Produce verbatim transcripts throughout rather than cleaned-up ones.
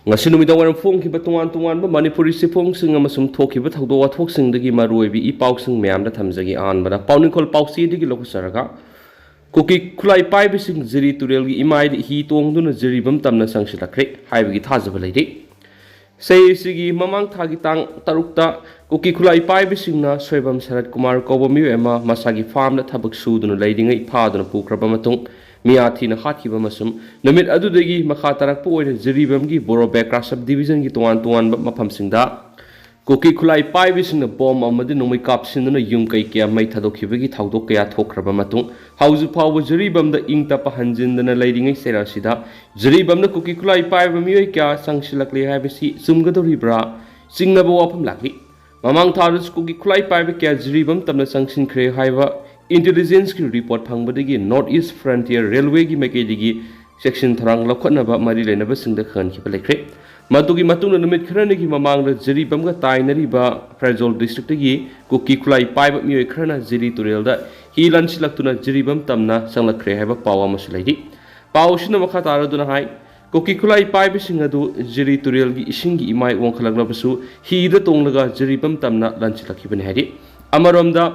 ꯉꯁꯤ ꯅꯨꯃꯤꯗꯥꯡ ꯋꯥꯏꯔꯝ ꯐꯣꯡꯈꯤꯕ ꯇꯣꯉꯥꯟ ꯇꯣꯉꯥꯟꯕ ꯃꯅꯤꯄꯨꯔꯤ ꯆꯦꯐꯣꯡꯁꯤꯡ ꯑꯃꯁꯨꯡ ꯊꯣꯛꯈꯤꯕ ꯊꯧꯗꯣꯛ ꯋꯥꯊꯣꯛꯁꯤꯡꯗꯒꯤ ꯃꯔꯨꯑꯣꯏꯕ ꯏ ꯄꯥꯎꯁꯤꯡ ꯃꯌꯥꯝꯗ ꯊꯝꯖꯒꯦ꯫ ꯑꯍꯥꯟꯕꯗ ꯄꯥꯎꯅꯤꯡꯈꯣꯜ ꯄꯥꯎꯆꯦꯗꯒꯤ ꯂꯧꯈꯠꯆꯔꯒ, ꯀꯨꯀꯤ ꯈꯨꯠꯂꯥꯏ ꯄꯥꯏꯕꯁꯤꯡ ꯖꯤꯔꯤ ꯇꯨꯔꯦꯜꯒꯤ ꯏꯃꯥꯏꯗ ꯍꯤ ꯇꯣꯡꯗꯨꯅ ꯖꯤꯔꯤꯕꯥꯝ ꯇꯝꯅ ꯆꯪꯁꯤꯜꯂꯛꯈ꯭ꯔꯦ ꯍꯥꯏꯕꯒꯤ ꯊꯥꯖꯕ ꯂꯩꯔꯤ꯫ ꯆꯍꯤ ꯑꯁꯤꯒꯤ ꯃꯃꯥꯡ ꯊꯥꯒꯤ ꯇꯥꯡ ꯇꯔꯨꯛꯇ ꯀꯨꯀꯤ ꯈꯨꯠꯂꯥꯏ ꯄꯥꯏꯕꯁꯤꯡꯅ ꯁꯣꯏꯕꯝ ꯁꯔꯠ ꯀꯨꯃꯥꯔ ꯀꯧꯕ ꯃꯤꯑꯣꯏ ꯑꯃ ꯃꯁꯥꯒꯤ ꯐꯥꯔꯝꯗ ꯊꯕꯛ ꯁꯨꯗꯨꯅ ꯂꯩꯔꯤꯉꯩ ꯐꯥꯗꯨꯅ ꯄꯨꯈ꯭ꯔꯕ ꯃꯇꯨꯡ, ꯃꯤꯌꯥ ꯊꯤꯅ ꯍꯥꯠꯈꯤꯕ ꯑꯃꯁꯨꯡ ꯅꯨꯃꯤꯠ ꯑꯗꯨꯗꯒꯤ ꯃꯈꯥ ꯇꯥꯔꯛꯄ ꯑꯣꯏꯅ ꯖꯤꯔꯤꯕꯥꯝꯒꯤ ꯕꯣꯔꯣ ꯕꯦꯀ꯭ꯔꯥ ꯁꯕ ꯗꯤꯕꯤꯖꯟꯒꯤ ꯇꯣꯉꯥꯟ ꯇꯣꯉꯥꯟꯕ ꯃꯐꯝꯁꯤꯡꯗ ꯀꯨꯀꯤ ꯈꯨꯠꯂꯥꯏ ꯄꯥꯏꯕꯁꯤꯡꯅ ꯕꯣꯝ ꯑꯃꯗꯤ ꯅꯣꯡꯃꯩ ꯀꯥꯞꯁꯤꯟꯗꯨꯅ ꯌꯨꯝ ꯀꯩ ꯀꯌꯥ ꯃꯩ ꯊꯥꯗꯣꯛꯈꯤꯕꯒꯤ ꯊꯧꯗꯣꯛ ꯀꯌꯥ ꯊꯣꯛꯈ꯭ꯔꯕ ꯃꯇꯨꯡ, ꯍꯧꯖꯤꯛ ꯐꯥꯎꯕ ꯖꯤꯔꯤꯕꯥꯝꯗ ꯏꯪ ꯇꯞꯄ ꯍꯟꯖꯤꯟꯗꯅ ꯂꯩꯔꯤꯉꯩ ꯆꯩꯔꯥꯛꯁꯤꯗ ꯖꯤꯔꯤꯕꯥꯝꯗ ꯀꯨꯀꯤ ꯈꯨꯠꯂꯥꯏ ꯄꯥꯏꯕ ꯃꯤꯑꯣꯏ ꯀꯌꯥ ꯆꯪꯁꯤꯜꯂꯛꯂꯦ ꯍꯥꯏꯕꯁꯤ ꯆꯨꯝꯒꯗꯧꯔꯤꯕ꯭ꯔꯥ? ꯆꯤꯡꯅꯕ ꯋꯥꯐꯝ ꯂꯥꯛꯂꯤ꯫ ꯃꯃꯥꯡ ꯊꯥꯗꯁꯨ ꯀꯨꯀꯤ ꯈꯨꯠꯂꯥꯏ ꯄꯥꯏꯕ ꯀꯌꯥ ꯖꯤꯔꯤꯕꯥꯝ ꯇꯝꯅ ꯆꯪꯁꯤꯟꯈ꯭ꯔꯦ ꯍꯥꯏꯕ ꯏꯟꯇꯦꯂꯤꯖꯦꯟꯁꯀꯤ ꯔꯤꯄꯣꯔꯠ ꯐꯪꯕꯗꯒꯤ ꯅꯣꯔꯠ ꯏꯁ ꯐ꯭ꯔꯟꯇꯤꯌꯔ ꯔꯦꯜꯋꯦꯒꯤ ꯃꯥꯏꯀꯩꯗꯒꯤ ꯆꯦꯛꯁꯤꯟ ꯊꯧꯔꯥꯡ ꯂꯧꯈꯠꯅꯕ ꯃꯔꯤ ꯂꯩꯅꯕꯁꯤꯡꯗ ꯈꯪꯍꯟꯈꯤꯕ ꯂꯩꯈ꯭ꯔꯦ꯫ ꯃꯗꯨꯒꯤ ꯃꯇꯨꯡꯗ ꯅꯨꯃꯤꯠ ꯈꯔꯅꯤꯒꯤ ꯃꯃꯥꯡꯗ ꯖꯤꯔꯤꯕꯥꯝꯒ ꯇꯥꯏꯅꯔꯤꯕ ꯐꯦꯔꯖꯣꯜ ꯗꯤꯁꯇ꯭ꯔꯤꯛꯇꯒꯤ ꯀꯨꯀꯤ ꯈꯨꯠꯂꯥꯏ ꯄꯥꯏꯕ ꯃꯤꯑꯣꯏ ꯈꯔꯅ ꯖꯤꯔꯤ ꯇꯨꯔꯦꯜꯗ ꯍꯤ ꯂꯟꯁꯤꯜꯂꯛꯇꯨꯅ ꯖꯤꯔꯤꯕꯥꯝ ꯇꯝꯅ ꯆꯪꯂꯛꯈ꯭ꯔꯦ ꯍꯥꯏꯕ ꯄꯥꯎ ꯑꯃꯁꯨ ꯂꯩꯔꯤ꯫ ꯄꯥꯎ ꯑꯁꯤꯅ ꯃꯈꯥ ꯇꯥꯔꯗꯨꯅ ꯍꯥꯏ, ꯀꯨꯀꯤ ꯈꯨꯠꯂꯥꯏ ꯄꯥꯏꯕꯁꯤꯡ ꯑꯗꯨ ꯖꯤꯔꯤ ꯇꯨꯔꯦꯜꯒꯤ ꯏꯁꯤꯡꯒꯤ ꯏꯃꯥꯏ ꯋꯥꯡꯈꯠꯂꯛꯂꯕꯁꯨ ꯍꯤꯗ ꯇꯣꯡꯂꯒ ꯖꯤꯔꯤꯕꯥꯝ ꯇꯝꯅ ꯂꯟꯁꯤꯜꯂꯛꯈꯤꯕꯅꯤ ꯍꯥꯏꯔꯤ꯫ ꯑꯃꯔꯣꯝꯗ,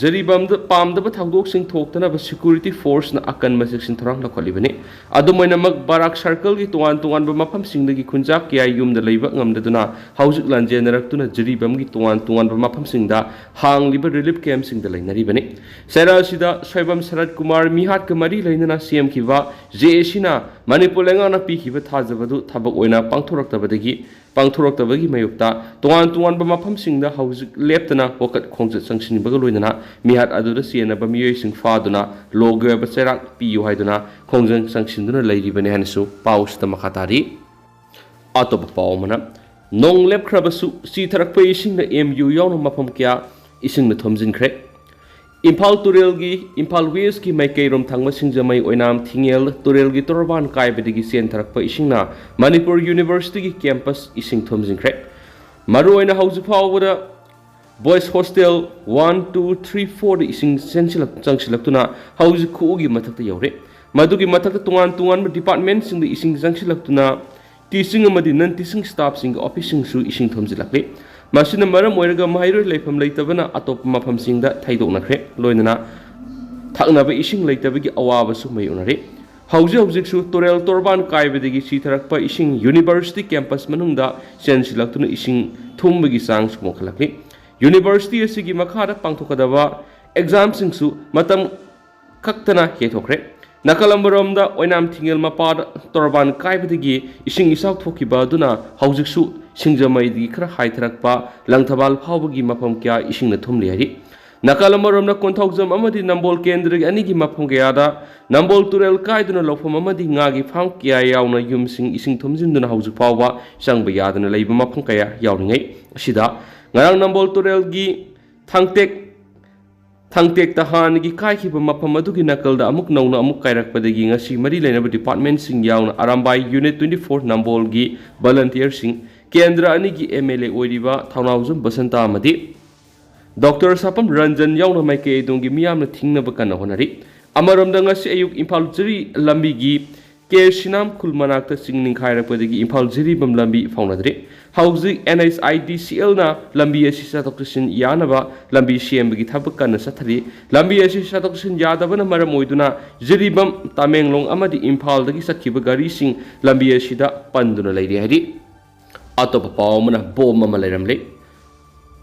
ꯖꯤꯔꯤꯕꯥꯝꯗ ꯄꯥꯝꯗꯕ ꯊꯧꯗꯣꯛꯁꯤꯡ ꯊꯣꯛꯇꯅꯕ ꯁꯦꯀ꯭ꯌꯨꯔꯤꯇꯤ ꯐꯣꯔꯁꯅ ꯑꯀꯟꯕ ꯆꯦꯛꯁꯤꯟ ꯊꯧꯔꯥꯡ ꯂꯧꯈꯠꯂꯤꯕꯅꯤ꯫ ꯑꯗꯨꯝ ꯑꯣꯏꯅꯃꯛ, ꯕꯔꯥꯛ ꯁꯔꯀꯜꯒꯤ ꯇꯣꯉꯥꯟ ꯇꯣꯉꯥꯟꯕ ꯃꯐꯝꯁꯤꯡꯗꯒꯤ ꯈꯨꯟꯖꯥꯛ ꯀꯌꯥ ꯌꯨꯝꯗ ꯂꯩꯕ ꯉꯝꯗꯗꯨꯅ ꯍꯧꯖꯤꯛ ꯂꯥꯟꯖꯦꯟꯅꯔꯛꯇꯨꯅ ꯖꯤꯔꯤꯕꯥꯝꯒꯤ ꯇꯣꯉꯥꯟ ꯇꯣꯉꯥꯟꯕ ꯃꯐꯝꯁꯤꯡꯗ ꯍꯥꯡꯂꯤꯕ ꯔꯤꯂꯤꯐ ꯀꯦꯝꯞꯁꯤꯡꯗ ꯂꯩꯅꯔꯤꯕꯅꯤ꯫ ꯆꯩꯔꯥꯛ ꯑꯁꯤꯗ ꯁꯣꯏꯕꯝ ꯁꯔꯠ ꯀꯨꯃꯥꯔ ꯃꯤꯍꯥꯠꯀ ꯃꯔꯤ ꯂꯩꯅꯅ ꯁꯦꯝꯈꯤꯕ ꯖꯦ ꯑꯦ ꯁꯤꯅ ꯃꯅꯤꯄꯨꯔ ꯂꯩꯉꯥꯛꯅ ꯄꯤꯈꯤꯕ ꯊꯥꯖꯕꯗꯨ ꯊꯕꯛ ꯑꯣꯏꯅ ꯄꯥꯡꯊꯣꯔꯛꯇꯕꯗꯒꯤ ꯄꯥꯡꯊꯣꯔꯛꯇꯕꯒꯤ ꯃꯥꯌꯣꯛꯇ ꯇꯣꯉꯥꯟ ꯇꯣꯉꯥꯟꯕ ꯃꯐꯝꯁꯤꯡꯗ ꯍꯧꯖꯤꯛ ꯂꯦꯞꯇꯅ ꯋꯥꯀꯠ ꯈꯣꯡꯆꯠ ꯆꯪꯁꯤꯟꯕꯒ ꯂꯣꯏꯅꯅ ꯃꯤꯍꯥꯠ ꯑꯗꯨꯗ ꯆꯦꯟꯅꯕ ꯃꯤꯑꯣꯏꯁꯤꯡ ꯐꯥꯗꯨꯅ ꯂꯣꯒꯤ ꯑꯣꯏꯕ ꯆꯩꯔꯥꯛ ꯄꯤꯌꯨ ꯍꯥꯏꯗꯨꯅ ꯈꯣꯡꯖꯪ ꯆꯪꯁꯤꯟꯗꯨꯅ ꯂꯩꯔꯤꯕꯅꯤ ꯍꯥꯏꯅꯁꯨ ꯄꯥꯎꯁꯤꯗ ꯃꯈꯥ ꯇꯥꯔꯤ꯫ ꯑꯇꯣꯞꯄ ꯄꯥꯎ ꯑꯃꯅ, ꯅꯣꯡ ꯂꯦꯞꯈ꯭ꯔꯕꯁꯨ ꯆꯤꯊꯔꯛꯄ ꯏꯁꯤꯡꯅ ꯑꯦꯝ ꯌꯨ ꯌꯥꯎꯅ ꯃꯐꯝ ꯀꯌꯥ ꯏꯁꯤꯡꯅ ꯊꯨꯝꯖꯤꯟꯈ꯭ꯔꯦ꯫ ꯏꯝꯐꯥꯜ ꯇꯨꯔꯦꯜꯒꯤ ꯏꯝꯐꯥꯜ ꯋꯦꯁꯀꯤ ꯃꯥꯏꯀꯩꯔꯣꯝ ꯊꯪꯕ ꯁꯤꯡꯖꯃꯩ ꯑꯣꯏꯅꯥꯝ ꯊꯤꯡꯉꯦꯜ ꯇꯨꯔꯦꯜꯒꯤ ꯇꯣꯔꯕꯥꯟ ꯀꯥꯏꯕꯗꯒꯤ ꯆꯦꯟꯊꯔꯛꯄ ꯏꯁꯤꯡꯅ ꯃꯅꯤꯄꯨꯔ ꯌꯨꯅꯤꯚꯔꯁꯤꯇꯤꯒꯤ ꯀꯦꯝꯄꯁ ꯏꯁꯤꯡ ꯊꯨꯝꯖꯤꯟꯈ꯭ꯔꯦ꯫ ꯃꯔꯨꯑꯣꯏꯅ ꯍꯧꯖꯤꯛ ꯐꯥꯎꯕꯗ boys hostel one, two, three, ꯐꯣꯔꯗ ꯏꯁꯤꯡ ꯆꯦꯟꯁꯤꯜꯂꯛ-, ꯆꯪꯁꯤꯜꯂꯛꯇꯨꯅ ꯍꯧꯖꯤꯛ ꯈꯨꯎꯒꯤ ꯃꯊꯛꯇ ꯌꯧꯔꯦ꯫ ꯃꯗꯨꯒꯤ ꯃꯊꯛꯇ ꯇꯣꯉꯥꯟ ꯇꯣꯉꯥꯟꯕ ꯗꯤꯄꯥꯔꯠꯃꯦꯟꯁꯤꯡꯗ ꯏꯁꯤꯡ ꯆꯪꯁꯤꯜꯂꯛꯇꯨꯅ ꯇꯤꯆꯤꯡ ꯑꯃꯗꯤ ꯅꯟ ꯇꯤꯆꯤꯡ ꯁ꯭ꯇꯥꯐꯁꯤꯡꯒꯤ ꯑꯣꯐꯤꯁꯁꯤꯡꯁꯨ ꯏꯁꯤꯡ ꯊꯨꯝꯖꯤꯜꯂꯛꯂꯤ꯫ ꯃꯁꯤꯅ ꯃꯔꯝ ꯑꯣꯏꯔꯒ ꯃꯍꯩꯔꯣꯏ ꯂꯩꯐꯝ ꯂꯩꯇꯕꯅ ꯑꯇꯣꯞꯄ ꯃꯐꯝꯁꯤꯡꯗ ꯊꯩꯗꯣꯛꯅꯈ꯭ꯔꯦ꯫ ꯂꯣꯏꯅꯅ ꯊꯛꯅꯕ ꯏꯁꯤꯡ ꯂꯩꯇꯕꯒꯤ ꯑꯋꯥꯕꯁꯨ ꯃꯥꯌꯣꯛꯅꯔꯤ꯫ ꯍꯧꯖꯤꯛ ꯍꯧꯖꯤꯛꯁꯨ ꯇꯨꯔꯦꯜ ꯇꯣꯔꯕꯥꯟ ꯀꯥꯏꯕꯗꯒꯤ ꯆꯤꯊꯔꯛꯄ ꯏꯁꯤꯡ ꯌꯨꯅꯤꯚꯔꯁꯤꯇꯤ ꯀꯦꯝꯄꯁ ꯃꯅꯨꯡꯗ ꯆꯦꯟꯁꯤꯜꯂꯛꯇꯨꯅ ꯏꯁꯤꯡ ꯊꯨꯝꯕꯒꯤ ꯆꯥꯡꯁꯨ ꯋꯥꯡꯈꯠꯂꯛꯂꯤ꯫ ꯌꯨꯅꯤꯚꯔꯁꯤꯇꯤ ꯑꯁꯤꯒꯤ ꯃꯈꯥꯗ ꯄꯥꯡꯊꯣꯛꯀꯗꯕ ꯑꯦꯛꯖꯥꯝꯁꯤꯡꯁꯨ ꯃꯇꯝ ꯈꯛꯇꯅ ꯌꯩꯊꯣꯛꯈ꯭ꯔꯦ꯫ ꯅꯥꯀꯜ ꯑꯃꯔꯣꯝꯗ ꯑꯣꯏꯅꯥꯝ ꯊꯤꯡꯉꯦꯜ ꯃꯄꯥꯗ ꯇꯣꯔꯕꯥꯟ ꯀꯥꯏꯕꯗꯒꯤ ꯏꯁꯤꯡ ꯏꯆꯥꯎ ꯊꯣꯛꯈꯤꯕ ꯑꯗꯨꯅ ꯍꯧꯖꯤꯛꯁꯨ ꯁꯤꯡꯖꯃꯩꯗꯒꯤ ꯈꯔ ꯍꯥꯏꯊꯔꯛꯄ ꯂꯪꯊꯕꯥꯜ ꯐꯥꯎꯕꯒꯤ ꯃꯐꯝ ꯀꯌꯥ ꯏꯁꯤꯡꯅ ꯊꯨꯝꯂꯤ ꯍꯥꯏꯔꯤ꯫ ꯅꯥꯀꯜ ꯑꯃꯔꯣꯝꯗ ꯀꯣꯟꯊꯧꯖꯝ ꯑꯃꯗꯤ ꯅꯝꯕꯣꯜ ꯀꯦꯟꯗ꯭ꯔꯒꯤ ꯑꯅꯤꯒꯤ ꯃꯐꯝ ꯀꯌꯥꯗ ꯅꯝꯕꯣꯜ ꯇꯨꯔꯦꯜ ꯀꯥꯏꯗꯨꯅ ꯂꯧꯐꯝ ꯑꯃꯗꯤ ꯉꯥꯒꯤ ꯐꯥꯝ ꯀꯌꯥ ꯌꯥꯎꯅ ꯌꯨꯝꯁꯤꯡ ꯏꯁꯤꯡ ꯊꯨꯝꯖꯤꯟꯗꯨꯅ ꯍꯧꯖꯤꯛ ꯐꯥꯎꯕ ꯆꯪꯕ ꯌꯥꯗꯅ ꯂꯩꯕ ꯃꯐꯝ ꯀꯌꯥ ꯌꯥꯎꯔꯤꯉꯩ ꯑꯁꯤꯗ, ꯉꯔꯥꯡ ꯅꯝꯕꯣꯜ ꯇꯨꯔꯦꯜꯒꯤ ꯊꯥꯡꯇꯦꯛ ꯊꯥꯡꯇꯦꯛꯇ ꯍꯥꯟꯅꯒꯤ ꯀꯥꯏꯈꯤꯕ ꯃꯐꯝ ꯑꯗꯨꯒꯤ ꯅꯥꯀꯜꯗ ꯑꯃꯨꯛ ꯅꯧꯅ ꯑꯃꯨꯛ ꯀꯥꯏꯔꯛꯄꯗꯒꯤ ꯉꯁꯤ ꯃꯔꯤ ꯂꯩꯅꯕ ꯗꯤꯄꯥꯔꯠꯃꯦꯟꯁꯤꯡ ꯌꯥꯎꯅ ꯑꯔꯥꯝꯕꯥꯏ ꯌꯨꯅꯤꯠ ꯇ꯭ꯋꯦꯟꯇꯤ ꯐꯣꯔ ꯅꯝꯕꯣꯜꯒꯤ ꯚꯣꯂꯟꯇꯤꯌꯔꯁꯤꯡ, ꯀꯦꯟꯗ꯭ꯔ ꯑꯅꯤꯒꯤ ꯑꯦꯝ ꯑꯦꯜ ꯑꯦ ꯑꯣꯏꯔꯤꯕ ꯊꯧꯅꯥꯎꯖꯝ ꯕꯁꯟꯇ ꯑꯃꯗꯤ ꯗꯣꯛꯇꯔ ꯁꯥꯄꯝ ꯔꯟꯖꯟ ꯌꯥꯎꯅ ꯃꯥꯏꯀꯩ ꯑꯗꯣꯝꯒꯤ ꯃꯤꯌꯥꯝꯅ ꯊꯤꯡꯅꯕ ꯀꯟꯅ ꯍꯣꯠꯅꯔꯤ꯫ ꯑꯃꯔꯣꯝꯗ, ꯉꯁꯤ ꯑꯌꯨꯛ ꯏꯝꯐꯥꯜ ꯖꯤꯔꯤ ꯂꯝꯕꯤꯒꯤ ꯀꯦ ꯁꯤꯅꯥꯝ ꯈꯨꯜ ꯃꯅꯥꯛꯇ ꯆꯤꯡ ꯅꯤꯡꯈꯥꯏꯔꯛꯄꯗꯒꯤ ꯏꯝꯐꯥꯜ ꯖꯤꯔꯤꯕꯝ ꯂꯝꯕꯤ ꯐꯥꯎꯅꯗ꯭ꯔꯤ꯫ ꯍꯧꯖꯤꯛ ꯑꯦꯟ ꯑꯩꯆ ꯑꯥꯏ ꯗꯤ ꯁꯤ ꯑꯦꯜꯅ ꯂꯝꯕꯤ ꯑꯁꯤ ꯆꯠꯊꯣꯛ ꯆꯠꯁꯤꯟ ꯌꯥꯅꯕ ꯂꯝꯕꯤ ꯁꯦꯝꯕꯒꯤ ꯊꯕꯛ ꯀꯟꯅ ꯆꯠꯊꯔꯤ꯫ ꯂꯝꯕꯤ ꯑꯁꯤ ꯆꯠꯊꯣꯛ ꯆꯠꯁꯤꯟ ꯌꯥꯗꯕꯅ ꯃꯔꯝ ꯑꯣꯏꯗꯨꯅ ꯖꯤꯔꯤꯕꯝ, ꯇꯃꯦꯡꯂꯣꯡ ꯑꯃꯗꯤ ꯏꯝꯐꯥꯜꯗꯒꯤ ꯆꯠꯈꯤꯕ ꯒꯥꯔꯤꯁꯤꯡ ꯂꯝꯕꯤ ꯑꯁꯤꯗ ꯄꯟꯗꯨꯅ ꯂꯩꯔꯤ ꯍꯥꯏꯔꯤ꯫ ꯑꯇꯣꯞꯄ ꯄꯥꯎ ꯑꯃꯅ, ꯕꯣꯝ ꯑꯃ ꯂꯩꯔꯝꯂꯦ꯫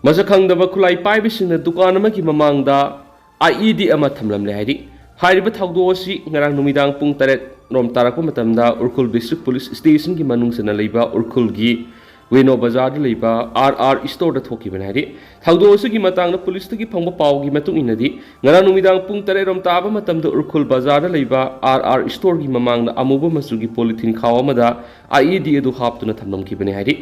ꯃꯁꯛ ꯈꯪꯗꯕ ꯈꯨꯠꯂꯥꯏ ꯄꯥꯏꯕꯁꯤꯡꯅ ꯗꯨꯀꯥꯟ ꯑꯃꯒꯤ ꯃꯃꯥꯡꯗ ꯑꯥꯏ ꯏ ꯗꯤ ꯑꯃ ꯊꯝꯂꯝꯂꯦ ꯍꯥꯏꯔꯤ꯫ ꯍꯥꯏꯔꯤꯕ ꯊꯧꯗꯣꯛ ꯑꯁꯤ ꯉꯔꯥꯡ ꯅꯨꯃꯤꯗꯥꯡ ꯄꯨꯡ ꯇꯔꯦꯠ ꯔꯣꯝ ꯇꯥꯔꯛꯄ ꯃꯇꯝꯗ ꯎꯔꯈꯨꯜ ꯗꯤꯁꯇ꯭ꯔꯤꯛ ꯄꯨꯂꯤꯁ ꯁ꯭ꯇꯦꯁꯟꯒꯤ ꯃꯅꯨꯡ ꯆꯟꯅ ꯂꯩꯕ ꯎꯔꯈꯨꯜꯒꯤ ꯋꯦꯅꯣ ꯕꯖꯥꯔꯗ ꯂꯩꯕ ꯑꯥꯔ ꯑꯥꯔ ꯁ꯭ꯇꯣꯔꯗ ꯊꯣꯛꯈꯤꯕꯅꯤ ꯍꯥꯏꯔꯤ꯫ ꯊꯧꯗꯣꯛ ꯑꯁꯤꯒꯤ ꯃꯇꯥꯡꯗ ꯄꯨꯂꯤꯁꯇꯒꯤ ꯐꯪꯕ ꯄꯥꯎꯒꯤ ꯃꯇꯨꯡ ꯏꯟꯅꯗꯤ, ꯉꯔꯥꯡ ꯅꯨꯃꯤꯗꯥꯡ ꯄꯨꯡ ꯇꯔꯦꯠ ꯔꯣꯝ ꯇꯥꯕ ꯃꯇꯝꯗ ꯎꯔꯈꯨꯜ ꯕꯖꯥꯔꯗ ꯂꯩꯕ ꯑꯥꯔ ꯑꯥꯔ ꯁ꯭ꯇꯣꯔꯒꯤ ꯃꯃꯥꯡꯗ ꯑꯃꯨꯕ ꯃꯆꯨꯒꯤ ꯄꯣꯂꯤꯊꯤꯟ ꯈꯥꯎ ꯑꯃꯗ ꯑꯥꯏ ꯏ ꯗꯤ ꯑꯗꯨ ꯍꯥꯞꯇꯨꯅ ꯊꯝꯂꯝꯈꯤꯕꯅꯤ ꯍꯥꯏꯔꯤ꯫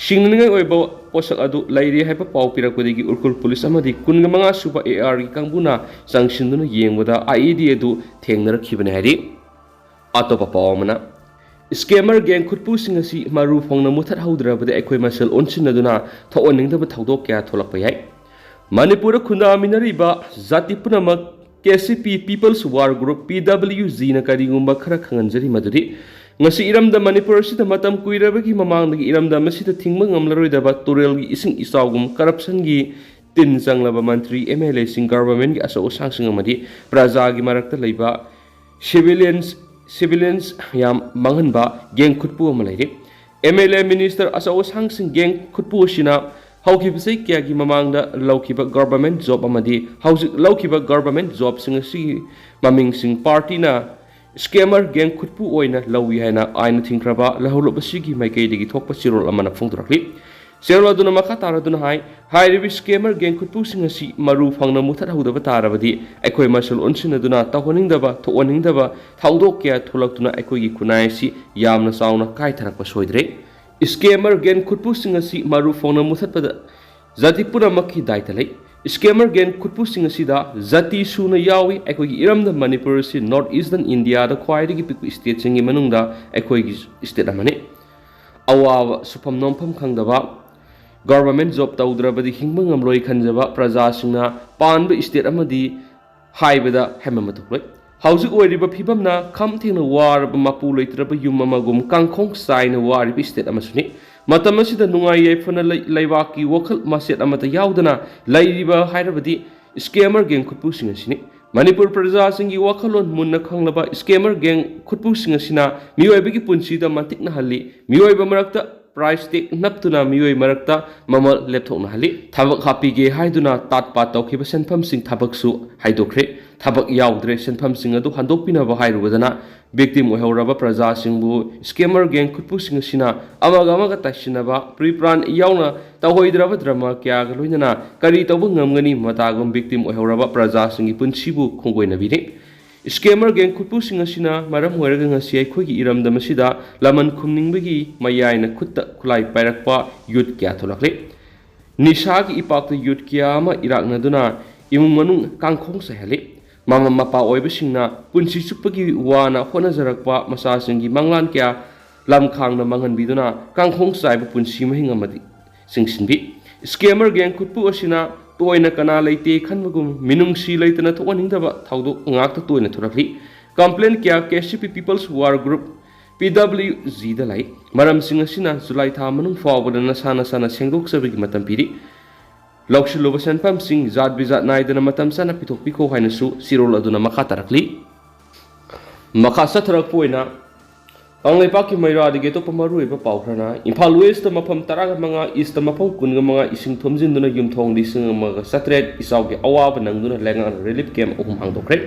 ꯁꯤꯡꯅꯅꯤꯡꯉꯥꯏ ꯑꯣꯏꯕ ꯄꯣꯠꯁꯛ ꯑꯗꯨ ꯂꯩꯔꯦ ꯍꯥꯏꯕ ꯄꯥꯎ ꯄꯤꯔꯛꯄꯗꯒꯤ ꯎꯔꯈꯨꯜ ꯄꯨꯂꯤꯁ ꯑꯃꯗꯤ ꯀꯨꯟꯃꯉꯥ ꯁꯨꯕ ꯑꯦ ꯑꯥꯔꯒꯤ ꯀꯥꯡꯕꯨꯅ ꯆꯪꯁꯤꯟꯗꯨꯅ ꯌꯦꯡꯕꯗ ꯑꯥꯏ ꯏ ꯗꯤ ꯑꯗꯨ ꯊꯦꯡꯅꯔꯛꯈꯤꯕꯅꯤ ꯍꯥꯏꯔꯤ꯫ ꯑꯇꯣꯞꯄ ꯄꯥꯎ ꯑꯃꯅ, ꯁ꯭ꯀꯦꯃꯔ ꯒꯦꯡ ꯈꯨꯠꯄꯨꯁꯤꯡ ꯑꯁꯤ ꯃꯔꯨ ꯐꯪꯅ ꯃꯨꯊꯠꯍꯧꯗ꯭ꯔꯕꯗꯤ ꯑꯩꯈꯣꯏ ꯃꯁꯦꯜ ꯑꯣꯟꯁꯤꯟꯅꯗꯨꯅ ꯊꯣꯛꯍꯟꯅꯤꯡꯗꯕ ꯊꯧꯗꯣꯛ ꯀꯌꯥ ꯊꯣꯛꯂꯛꯄ ꯌꯥꯏ꯫ ꯃꯅꯤꯄꯨꯔꯗ ꯈꯨꯟꯗꯥꯃꯤꯟꯅꯔꯤꯕ ꯖꯥꯇꯤ ꯄꯨꯝꯅꯃꯛ ꯀꯦ ꯁꯤ ꯄꯤ People's War Group, ꯄꯤ ꯗꯕ꯭ꯂꯤꯌꯨ ꯖꯤꯅ ꯀꯔꯤꯒꯨꯝꯕ ꯈꯔ ꯈꯪꯍꯟꯖꯔꯤ, ꯃꯗꯨꯗꯤ ꯉꯁꯤ ꯏꯔꯝꯗꯝ ꯃꯅꯤꯄꯨꯔ ꯑꯁꯤꯗ ꯃꯇꯝ ꯀꯨꯏꯔꯕꯒꯤ ꯃꯃꯥꯡꯗꯒꯤ ꯏꯔꯝꯗꯝ ꯑꯁꯤꯗ ꯊꯤꯡꯕ ꯉꯝꯂꯔꯣꯏꯗꯕ ꯇꯨꯔꯦꯜꯒꯤ ꯏꯁꯤꯡ ꯏꯆꯥꯎꯒꯨꯝ corruptionꯒꯤ ꯇꯤꯟ ꯆꯪꯂꯕ ꯃꯟꯇ꯭ꯔꯤ, MLAꯁꯤꯡ, governmentꯒꯤ ꯑꯆꯧ ꯑꯁꯥꯡꯁꯤꯡ ꯑꯃꯗꯤ ꯄ꯭ꯔꯖꯥꯒꯤ ꯃꯔꯛꯇ ꯂꯩꯕ civilians, civilians ꯌꯥꯝ ꯃꯥꯡꯍꯟꯕ gang ꯈꯨꯠꯄꯨ ꯑꯃ ꯂꯩꯔꯤ꯫ MLA, minister, ꯑꯆꯧ ꯑꯁꯥꯡꯁꯤꯡ gang ꯈꯨꯠꯄꯨ ꯑꯁꯤꯅ ꯍꯧꯈꯤꯕ ꯆꯍꯤ ꯀꯌꯥꯒꯤ ꯃꯃꯥꯡꯗ ꯂꯧꯈꯤꯕ government job ꯑꯃꯗꯤ ꯍꯧꯖꯤꯛ ꯂꯧꯈꯤꯕ government jobꯁꯤꯡ ꯑꯁꯤꯒꯤ ꯃꯃꯤꯡꯁꯤꯡ partyꯅ scammer gang ꯈꯨꯠꯄꯨ ꯑꯣꯏꯅ ꯂꯧꯏ ꯍꯥꯏꯅ ꯑꯥꯏꯟꯅ ꯊꯤꯡꯈ꯭ꯔꯕ ꯂꯧꯍꯧꯂꯨꯞ ꯑꯁꯤꯒꯤ ꯃꯥꯏꯀꯩꯗꯒꯤ ꯊꯣꯛꯄ ꯆꯦꯔꯣꯜ ꯑꯃꯅ ꯐꯣꯡꯗꯣꯔꯛꯂꯤ꯫ ꯆꯦꯔꯣꯜ ꯑꯗꯨꯅ ꯃꯈꯥ ꯇꯥꯔꯗꯨꯅ ꯍꯥꯏ, ꯍꯥꯏꯔꯤꯕ scammer gang ꯈꯨꯠꯄꯨꯁꯤꯡ ꯑꯁꯤ ꯃꯔꯨ ꯐꯪꯅ ꯃꯨꯊꯠꯍꯧꯗꯕ ꯇꯥꯔꯕꯗꯤ ꯑꯩꯈꯣꯏ ꯃꯁꯦꯜ ꯑꯣꯟꯁꯤꯟꯅꯗꯨꯅ ꯇꯧꯍꯟꯅꯤꯡꯗꯕ, ꯊꯣꯛꯍꯟꯅꯤꯡꯗꯕ ꯊꯧꯗꯣꯛ ꯀꯌꯥ ꯊꯣꯛꯂꯛꯇꯨꯅ ꯑꯩꯈꯣꯏꯒꯤ ꯈꯨꯟꯅꯥꯏ ꯑꯁꯤ ꯌꯥꯝꯅ ꯆꯥꯎꯅ ꯀꯥꯏꯊꯔꯛꯄ ꯁꯣꯏꯗ꯭ꯔꯦ꯫ Scammer gang ꯈꯨꯠꯄꯨꯁꯤꯡ ꯑꯁꯤ ꯃꯔꯨ ꯐꯪꯅ ꯃꯨꯊꯠꯄꯗ ꯖꯥꯇꯤ ꯄꯨꯝꯅꯃꯛꯀꯤ ꯗꯥꯏꯇ ꯂꯩ꯫ Scammer gang ꯈꯨꯠꯄꯨꯁꯤꯡ ꯑꯁꯤꯗ ꯖꯥꯇꯤ ꯁꯨꯅ ꯌꯥꯎꯏ꯫ ꯑꯩꯈꯣꯏꯒꯤ ꯏꯔꯝꯗꯝ ꯃꯅꯤꯄꯨꯔ ꯑꯁꯤ North Eastern Indiaꯗ ꯈ꯭ꯋꯥꯏꯗꯒꯤ ꯄꯤꯛꯄ stateꯁꯤꯡꯒꯤ ꯃꯅꯨꯡꯗ ꯑꯩꯈꯣꯏꯒꯤ state ꯑꯃꯅꯤ꯫ ꯑꯋꯥꯕ ꯁꯨꯐꯝ ꯅꯣꯝꯐꯝ ꯈꯪꯗꯕ, government job ꯇꯧꯗ꯭ꯔꯕꯗꯤ ꯍꯤꯡꯕ ꯉꯝꯂꯣꯏ ꯈꯟꯖꯕ ꯄ꯭ꯔꯖꯥꯁꯤꯡꯅ ꯄꯥꯟꯕ state ꯑꯃꯗꯤ ꯍꯥꯏꯕꯗ ꯍꯦꯟꯕ ꯑꯃ ꯊꯣꯛꯂꯣꯏ꯫ ꯍꯧꯖꯤꯛ ꯑꯣꯏꯔꯤꯕ ꯐꯤꯕꯝꯅ ꯈꯝ ꯊꯦꯡꯅ ꯋꯥꯔꯕ ꯃꯄꯨ ꯂꯩꯇ꯭ꯔꯕ ꯌꯨꯝ ꯑꯃꯒꯨꯝ ꯀꯥꯡꯈꯣꯡ ꯆꯥꯏꯅ ꯋꯥꯔꯤꯕ state ꯑꯃꯁꯨꯅꯤ꯫ ꯃꯇꯝ ꯑꯁꯤꯗ ꯅꯨꯡꯉꯥꯏ ꯌꯥꯏꯐꯅ ꯂꯩ-, ꯂꯩꯕꯥꯛꯀꯤ ꯋꯥꯈꯜ ꯃꯆꯦꯠ ꯑꯃꯠꯇ ꯌꯥꯎꯗꯅ ꯂꯩꯔꯤꯕ ꯍꯥꯏꯔꯕꯗꯤ scammer gang ꯈꯨꯠꯄꯨꯁꯤꯡ ꯑꯁꯤꯅꯤ꯫ ꯃꯅꯤꯄꯨꯔ ꯄ꯭ꯔꯖꯥꯁꯤꯡꯒꯤ ꯋꯥꯈꯜꯂꯣꯟ ꯃꯨꯟꯅ ꯈꯪꯂꯕ scammer gang ꯈꯨꯠꯄꯨꯁꯤꯡ ꯑꯁꯤꯅ ꯃꯤꯑꯣꯏꯕꯒꯤ ꯄꯨꯟꯁꯤꯗ ꯃꯟꯇꯤꯛꯅꯍꯜꯂꯤ꯫ ꯃꯤꯑꯣꯏꯕ ꯃꯔꯛꯇ price tag ꯅꯞꯇꯨꯅ ꯃꯤꯑꯣꯏ ꯃꯔꯛꯇ ꯃꯃꯜ ꯂꯦꯞꯊꯣꯛꯅꯍꯜꯂꯤ꯫ ꯊꯕꯛ ꯍꯥꯞꯄꯤꯒꯦ ꯍꯥꯏꯗꯨꯅ ꯇꯥꯠ ꯄꯥꯠ ꯇꯧꯈꯤꯕ ꯁꯦꯟꯐꯝꯁꯤꯡ ꯊꯕꯛꯁꯨ ꯍꯥꯏꯗꯣꯛꯈ꯭ꯔꯦ꯫ ꯊꯕꯛ ꯌꯥꯎꯗ꯭ꯔꯦ, ꯁꯦꯟꯐꯝꯁꯤꯡ ꯑꯗꯨ ꯍꯟꯗꯣꯛꯄꯤꯅꯕ ꯍꯥꯏꯔꯨꯕꯗꯅ victim ꯑꯣꯏꯍꯧꯔꯕ ꯄ꯭ꯔꯖꯥꯁꯤꯡꯕꯨ scammer gang ꯈꯨꯠꯄꯨꯁꯤꯡ ꯑꯁꯤꯅ ꯑꯃꯒ ꯑꯃꯒ ꯇꯥꯏꯁꯤꯟꯅꯕ, pre-plan ꯌꯥꯎꯅ ꯇꯧꯍꯣꯏꯗ꯭ꯔꯕ drama ꯀꯌꯥꯒ ꯂꯣꯏꯅꯅ ꯀꯔꯤ ꯇꯧꯕ ꯉꯝꯒꯅꯤ ꯃꯇꯥꯒꯨꯝ victim ꯑꯣꯏꯍꯧꯔꯕ ꯄ꯭ꯔꯖꯥꯁꯤꯡꯒꯤ ꯄꯨꯟꯁꯤꯕꯨ ꯈꯣꯡꯒꯣꯏꯅꯕꯤꯔꯤ꯫ Scammer gang ꯈꯨꯠꯄꯨꯁꯤꯡ ꯑꯁꯤꯅ ꯃꯔꯝ ꯑꯣꯏꯔꯒ ꯉꯁꯤ ꯑꯩꯈꯣꯏꯒꯤ ꯏꯔꯝꯗꯝ ꯑꯁꯤꯗ ꯂꯃꯟ ꯈꯨꯝꯅꯤꯡꯕꯒꯤ ꯃꯌꯥꯏꯅ ꯈꯨꯠꯇ ꯈꯨꯠꯂꯥꯏ ꯄꯥꯏꯔꯛꯄ youth ꯀꯌꯥ ꯊꯣꯛꯂꯛꯂꯤ꯫ ꯅꯤꯁꯥꯒꯤ ꯏꯄꯥꯛꯇ youth ꯀꯌꯥ ꯑꯃ ꯏꯔꯥꯛꯅꯗꯨꯅ ꯏꯃꯨꯡ ꯃꯅꯨꯡ ꯀꯥꯡꯈꯣꯡ ꯆꯥꯏꯍꯜꯂꯤ꯫ ꯃꯃꯥ ꯃꯄꯥ ꯑꯣꯏꯕꯁꯤꯡꯅ ꯄꯨꯟꯁꯤ ꯆꯨꯞꯄꯒꯤ ꯋꯥꯅ ꯍꯣꯠꯅꯖꯔꯛꯄ ꯃꯆꯥꯁꯤꯡꯒꯤ ꯃꯪꯂꯥꯟ ꯀꯌꯥ ꯂꯝꯈꯥꯡꯅ ꯃꯥꯡꯍꯟꯕꯤꯗꯨꯅ ꯀꯥꯡꯈꯣꯡ ꯆꯥꯏꯕ ꯄꯨꯟꯁꯤ ꯃꯍꯤꯡ ꯑꯃꯗꯤ ꯆꯤꯡꯁꯤꯟꯕꯤ꯫ Scammer gang ꯈꯨꯠꯄꯨ ꯑꯁꯤꯅ ꯇꯣꯏꯅ ꯀꯅꯥ ꯂꯩꯇꯦ ꯈꯟꯕꯒꯨꯝ ꯃꯤꯅꯨꯡꯁꯤ ꯂꯩꯇꯅ ꯊꯣꯛꯍꯟꯅꯤꯡꯗꯕ ꯊꯧꯗꯣꯛ ꯉꯥꯛꯇ ꯇꯣꯏꯅ ꯊꯣꯛꯂꯛꯂꯤ꯫ Complaint ꯀꯌꯥ KCP People's War Group ꯄꯤ ꯗꯕ꯭ꯂꯤꯎ ꯖꯤꯗ ꯂꯩ꯫ ꯃꯔꯝꯁꯤꯡ ꯑꯁꯤꯅ ꯖꯨꯂꯥꯏ ꯊꯥ ꯃꯅꯨꯡ ꯐꯥꯎꯕꯗ ꯅꯁꯥ ꯅꯁꯥꯅ ꯁꯦꯡꯗꯣꯛꯆꯕꯒꯤ ꯃꯇꯝ ꯄꯤꯔꯤ꯫ ꯂꯧꯁꯤꯜꯂꯨꯕ ꯁꯦꯟꯐꯝꯁꯤꯡ ꯖꯥꯠ ꯕꯤꯖꯥꯠ ꯅꯥꯏꯗꯅ ꯃꯇꯝ ꯆꯥꯅ ꯄꯤꯊꯣꯛꯄꯤꯈꯣ ꯍꯥꯏꯅꯁꯨ ꯆꯦꯔꯣꯜ ꯑꯗꯨꯅ ꯃꯈꯥ ꯇꯥꯔꯛꯂꯤ꯫ ꯃꯈꯥ ꯆꯠꯊꯔꯛꯄ ꯑꯣꯏꯅ ꯀꯪꯂꯩꯄꯥꯛꯀꯤ ꯃꯩꯔꯥꯗꯒꯤ ꯑꯇꯣꯞꯄ ꯃꯔꯨꯑꯣꯏꯕ ꯄꯥꯎ ꯈꯔꯅ, ꯏꯝꯐꯥꯜ ꯋꯦꯁꯇ ꯃꯐꯝ ꯇꯔꯥꯒ ꯃꯉꯥ, ꯏꯁꯇ ꯃꯐꯝ ꯀꯨꯟꯒ ꯃꯉꯥ ꯏꯁꯤꯡ ꯊꯨꯝꯖꯤꯟꯗꯨꯅ ꯌꯨꯝꯊꯣꯡ ꯂꯤꯁꯤꯡ ꯑꯃꯒ ꯆꯥꯇ꯭ꯔꯦꯠ ꯏꯆꯥꯎꯒꯤ ꯑꯋꯥꯕ ꯅꯪꯗꯨꯅ ꯂꯩꯉꯥꯛꯅ ꯔꯤꯂꯤꯐ ꯀꯦꯝꯞ ꯑꯍꯨꯝ ꯍꯥꯡꯗꯣꯛꯈ꯭ꯔꯦ꯫